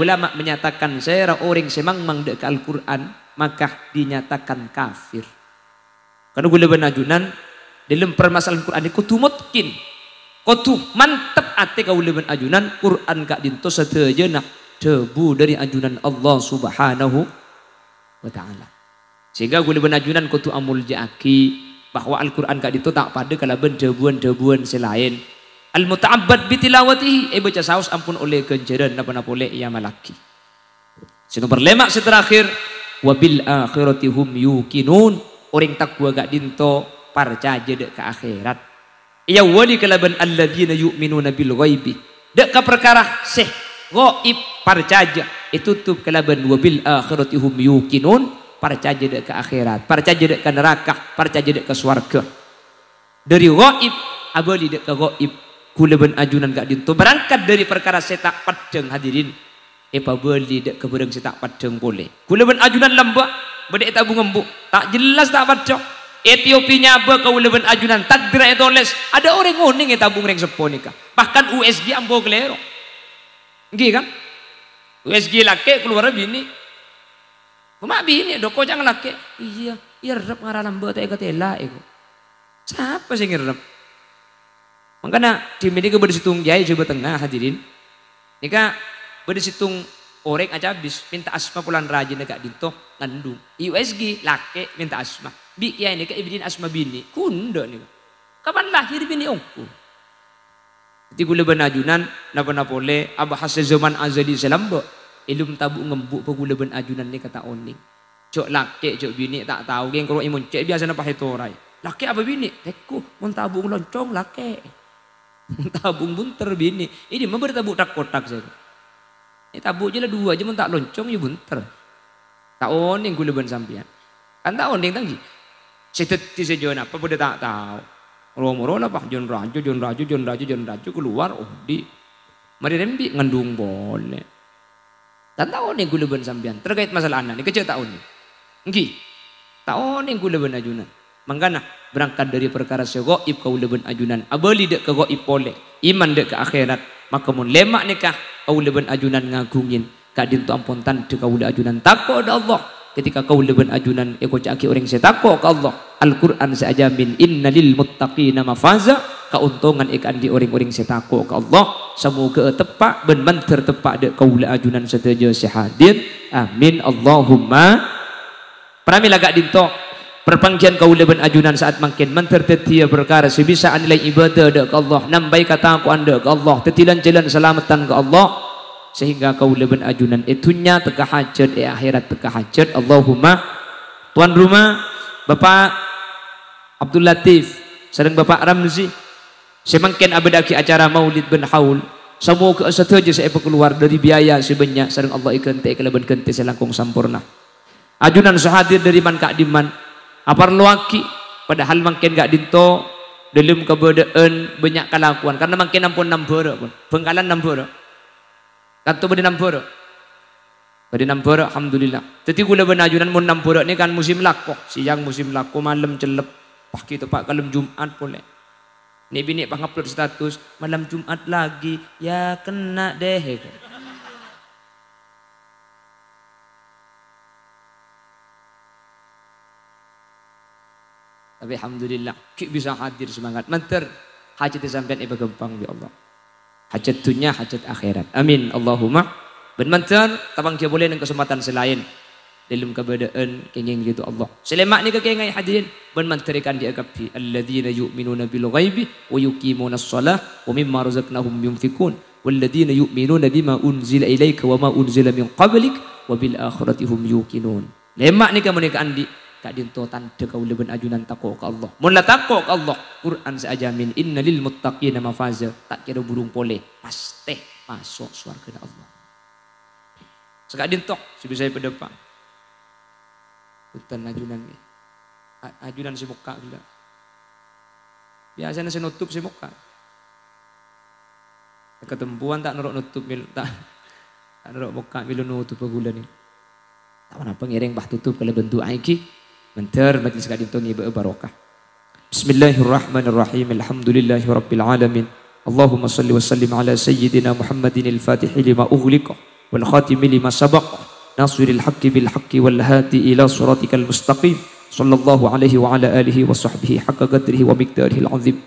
ulama menyatakan sèra orèng sè mangmang dâ' ka Al-Qur'an, maka dinyatakan kafir. Karna kaulâ bân ajunan, dâlem parmasalahan Qur'an nèko kodhu mutqin. Kodhu mantep atè kaulâ bân ajunan, Qur'an ka'dinto sadhâjâna dhâbu dâri ajunan Allah Subhanahu wa Ta'ala. Sehingga kaulâ bân ajunan kodhu amolja'aghi bahwa Al-Qur'an ka'dinto ta' padâ kalabân dhâbuwân-dhâbuwân sè laèn. Al-muta'abbad bitilawatihi, èbâca saos ampon ollè ghânjhârân, napa-napa polè èamallaghi. Sè nomer lèma', sè terakhir, "Wa bil akhirati hum yuqinun." Orèng taghâ ka'dinto parcajâ dâ' ka akhèrat. Èawwali kalabân "alladzina yu'minuna bil ghaibi." Dâ' ka parkara sè ghaib parcajâ, ètotop kalabân "wa bil akhirati hum yuqinun", parcajâ dâ' ka akhèrat, parcajâ dâ' ka naraka, parcajâ dâ' ka sowarghâ. Dâri ghaib abâli dâ' ka ghaib. Kaulâ bân ajunan ka'dinto berangkat dâri parkara sè ta' peddhâng, hadirin, èpabâli dâ' ka bârâng sè ta' peddhâng polè. Kaulâ bân ajunan lambâ' bâdâ è tabung embu', ta' jelas ta' paddhâ. Etiopia nyabâ kaulâ bân ajunan, takdirra ètolès. Adâ' orèng onèng è tabung rèng seppo nèka. Bahkan U S G ambu kalèro. Èngghi, kan? U S G lakè', kalowarra binè'. Coma binè', doko ca'na lakè'. Iyâ, iyâ errep ngara lambâ' ta' èkatèla, èko. Sapa sè ngerrep? Mangkana, dhimèn nèka bâdâ sèttong kèyaè Jhâbâ Tengnga, hadirin. Nèka bâdâ sèttong orèng acabis mènta asma polana rajina ka'dinto ngandung. I U S G, lakè' mènta asma. Bi' kèyaè nèka èbâdhina asma binè'. Kondhâ nèka. Kapan lahir binè' ongghu? Dhâddhi kaulâ bân ajunan, napa-napa polè, abhâsa zaman azali sè lambâ', èlom tabung embu' bâ kaulâ bân ajunan nèka ta' onèng. Jhâ' lakè', jhâ' binè' ta' tao, kèng karo èmoncè' biyasana pas ètoraè. Lakè' apa binè'? Tèko, mon tabung loncong, lakè'. Mon tabung bunter, binè'. È dimma bâdâ tabung thak-kothak sè. È tabung jâ la duwâ', jâ mon ta' loncong, yâ bunter. Ta' onèng kaulâ bân sampèyan. Kan ta' onèng, ta' èngghi? Sè dhâddhi sè jân apa padâ ta' tao. Ro-moro la, pas, jân rajâ, jân rajâ, jân rajâ, jân rajâ, kalowar, odi'. Marè rembi' ngandung polè. Kan ta' onèng kaulâ bân sampèyan. Terkait masalah ana' nèka jhâ' ta' onèng. Èngghi. Ta' onèng kaulâ bân ajunan. Mangkana, berangkat dâri parkara sè ghaib kaulâ bân ajunan. Abâli dâ' ka ghaib polè. Iman dâ' ka akhèrat. Maka mon lèma' nèka kaulâ bân ajunan ngaghungin. Ka'dinto ampon tandhâ kaulâ ajunan tako' dâ' Allah. Ketika kaulâ bân ajunan èkoca'aghi orèng sè tako' ka Allah, Al-Qur'an sè ajhâmin, "Inna lil muttaqina mafaza," kaontongan èkaandi' orèng-orèng sè tako' ka Allah. Samoghâ'â teppa' bân mandhâr teppa' dâ' kaulâ ajunan sadhâjâ sè hadir. Amin. Allahumma. Pramèla ka'dinto, parpangghiyân kaulâ bân ajunan sa'at mangkèn mandhâr dhâddhiyâ parkara sè bisa anilai ibâdâ dâ' ka Allah, nambâi katako'an dâ' ka Allah, dhâddhi lan-jhâlân salameddhân ka Allah, sehingga kaulâ bân ajunan è dhunnya tekka hajhât, è akhèrat tekka hajhât. Allahumma. Tuan rumah, Bapak Abdul Latif, sareng Bapak Ramzi, sè mangkèn abâdhâ'aghi acara maulid bân haul, samoghâ'â sadhâjâ sè èpakalowar dâri biaya sè bânnya' sareng Allah èghântè'è kalabân ghântè sè langkong samporna. Ajunan sè hadir dâri man-ka'dimman, aparlowaghi, padahal mangkèn ka'dinto dâlem kabâdâ'ân bânnya' kalakowan, karna mangkèn ampon nambhârâ, pon. Bhângkalan nambhârâ. Kanto bâdâ nambhârâ. Bâdâ nambhârâ, alhamdulillah. Dhâddhi kaulâ bân ajunan mon nambhârâ nèka kan musim lako, sèyang musim lako, malem cellep, paghi teppa' kalem Jum'at polè. Nè'-binè' pas ngupload status, "Malam Jumat lagi, ya kena deh." Tapi alhamdulillah, ghi' bisa hadir semangat. Mandhâr hajhâddhâ sampèyan èpaghâmpang bi' Allah. Hajhât dhunnya, hajhât akhèrat. Amin. Allahumma. Bân mandhâr, tapangghi polè neng kasempadhân sè laèn. Dâlem kabâdâ'ân kèngèng ridho Allah. Sè lèma' nèka kèngèng hadirin, bân mandhâr èkaandi'â kabbhi. "Alladzina yu'minuna bil ghaibi wa yuqimunas shalah wa mimma razaqnahum yunfiqun. Walladzina yu'minuna bima unzila ilaika wa ma unzila min qablik wa bil akhirati hum yuqinun." Lèma' nèka mon èkaandi', ka'dinto tandhâ kaulâ bân ajunan tako' ka Allah. Mon la tako' ka Allah, Qur'an sè ajhâmin, "Inna lil muttaqina mafaza," ta' kèra burung polè, pastè maso' sowarghâna Allah. Sè ka'dinto sè bisa èpadâpa'. Bhunten ajunan, ngghi. A-, ajunan sè mokka' ghellâ'. Biyasana sè notop sè mokka'. Katempowan ta' noro' notop mil-, ta', ta' noro' mokka' mèlo notop ghulâ nè. Ta' ponapa ngèrèng pas totop kalabân du'a èngghi. Mandhâr majlis ka'dinto ngibâ'â barokah. Bismillahirrahmanirrahim. Alhamdulillahirabbil alamin. Allahumma shalli wa sallim ala sayyidina Muhammadinil fatihi lima ughliqa wal khatimi lima sabaqa nasiril haqqi bil haqqi wal hadi ila siratikal mustaqim. Sallallahu alaihi wa ala alihi wa sahbihi haqqa qadrihi wa miqdarihil azim.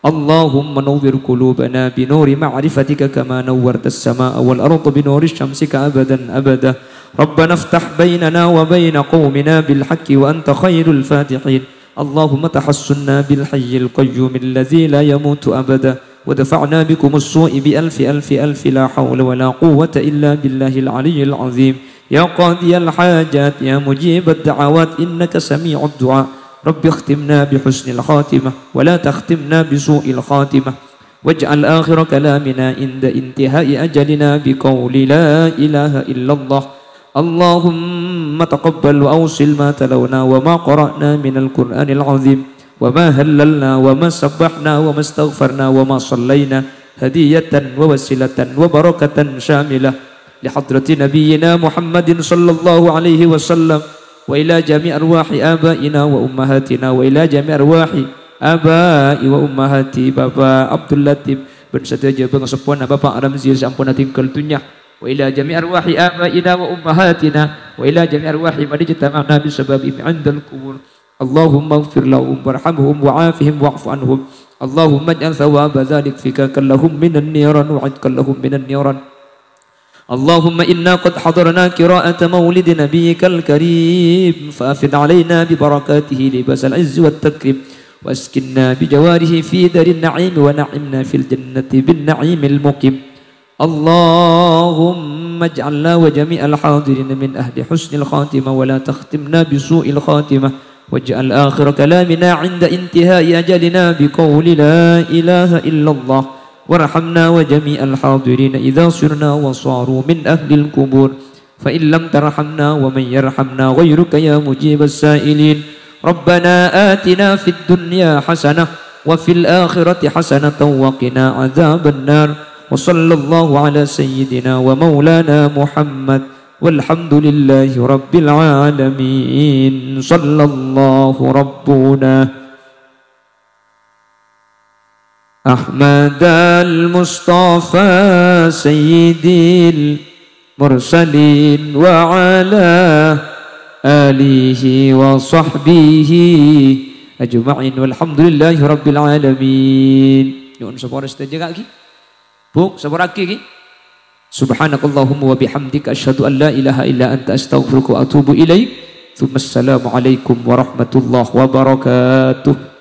Allahumma nawwir qulubana bi nuri ma'rifatika kama nawwartas samaa'a wal arda bi nuri syamsika abadan abada. Rabbana iftah bainana wa baina qaumina bil haqqi wa anta khairul fatihin. Allahumma tahassunna bil hayyil qayyumil ladzi la yamutu abada. Wa dafa'na bikumus su'i bi alfi alfi alfi la haula wa la quwwata illa billahil aliyyil azim. Ya qadiyal hajat, ya mujibad da'awat, innaka sami'ud du'a. Rabbi ikhtimna bi husnil khatimah, wa la takhtimna bi su'il khatimah. Waj'al akhira kalamina inda intihai ajalina bi qawli la ilaha illallah. Allahumma taqabbal wa awsil ma talawna wa ma qara'na minal Qur'anil azim, wa ma hallalna, wa ma sabbahna, wa ma istaghfarna, wa ma sallayna, hadiyatan wa wasilatan wa barakatan syamilah li hadrati nabiyyina Muhammadin sallallahu alaihi wasallam, wa ila jami' arwahi abaina wa ummahatina, wa ila jami' arwahi abai wa ummahati Bapak Abdul Latif bân sadhâjâ bângaseppona Bapak Ramzi sè ampon atèngghâl dhunnya, wa ila jami' arwahi abaina wa ummahatina, wa ila jami' arwahi man ijtama'na bi sababihim 'indal qubur. Allahumma ighfir lahum warhamhum wa'afihim wa'fu anhum. Allahumma ij'al thawaba dzalik fikakan lahum minan niran wa 'itqan lahum minan niran. Allahumma inna qad hadarna qira'ata maulidi nabiyyikal karim, fa afid 'alaina bi barakatihi libasal 'izzi wat takrim, wa askinna bi jawarihi fi darin na'im, wa na'imna fil jannati bin na'imil muqim. Allahumma ij'alna wa jami'al hadirin min ahli husnil khatimah, wa la takhtimna bi su'il khatimah, waj'al akhira kalamina 'inda intihai ajalina bi qawli la ilaha illallah. Warhamna wa jami'al hadirin idza sirna wa saru min ahlil qubur. Fa in lam tarhamna wa man yarhamna ghairuka ya mujibas sa'ilin. Rabbana atina fid dunya hasanah wa fil akhirati hasanatan wa qina adzaban nar. Wa sallallahu ala sayyidina wa maulana Muhammad. Walhamdulillahi rabbil alamin. Sallallahu rabbuna Ahmadal Mustafa Sayyidil Mursalin wa ala alihi wa sahbihi ajma'in. Walhamdulillahi rabbil alamin. Nyuwun sapora sadhâjâ, Kak, ghi. Bu, saporaghi, ghi. Subhanakallahumma wa bihamdika, asyhadu an la ilaha illa anta, astaghfiruka wa atubu ilaik. Tsumma assalamualaikum warahmatullahi wabarakatuh.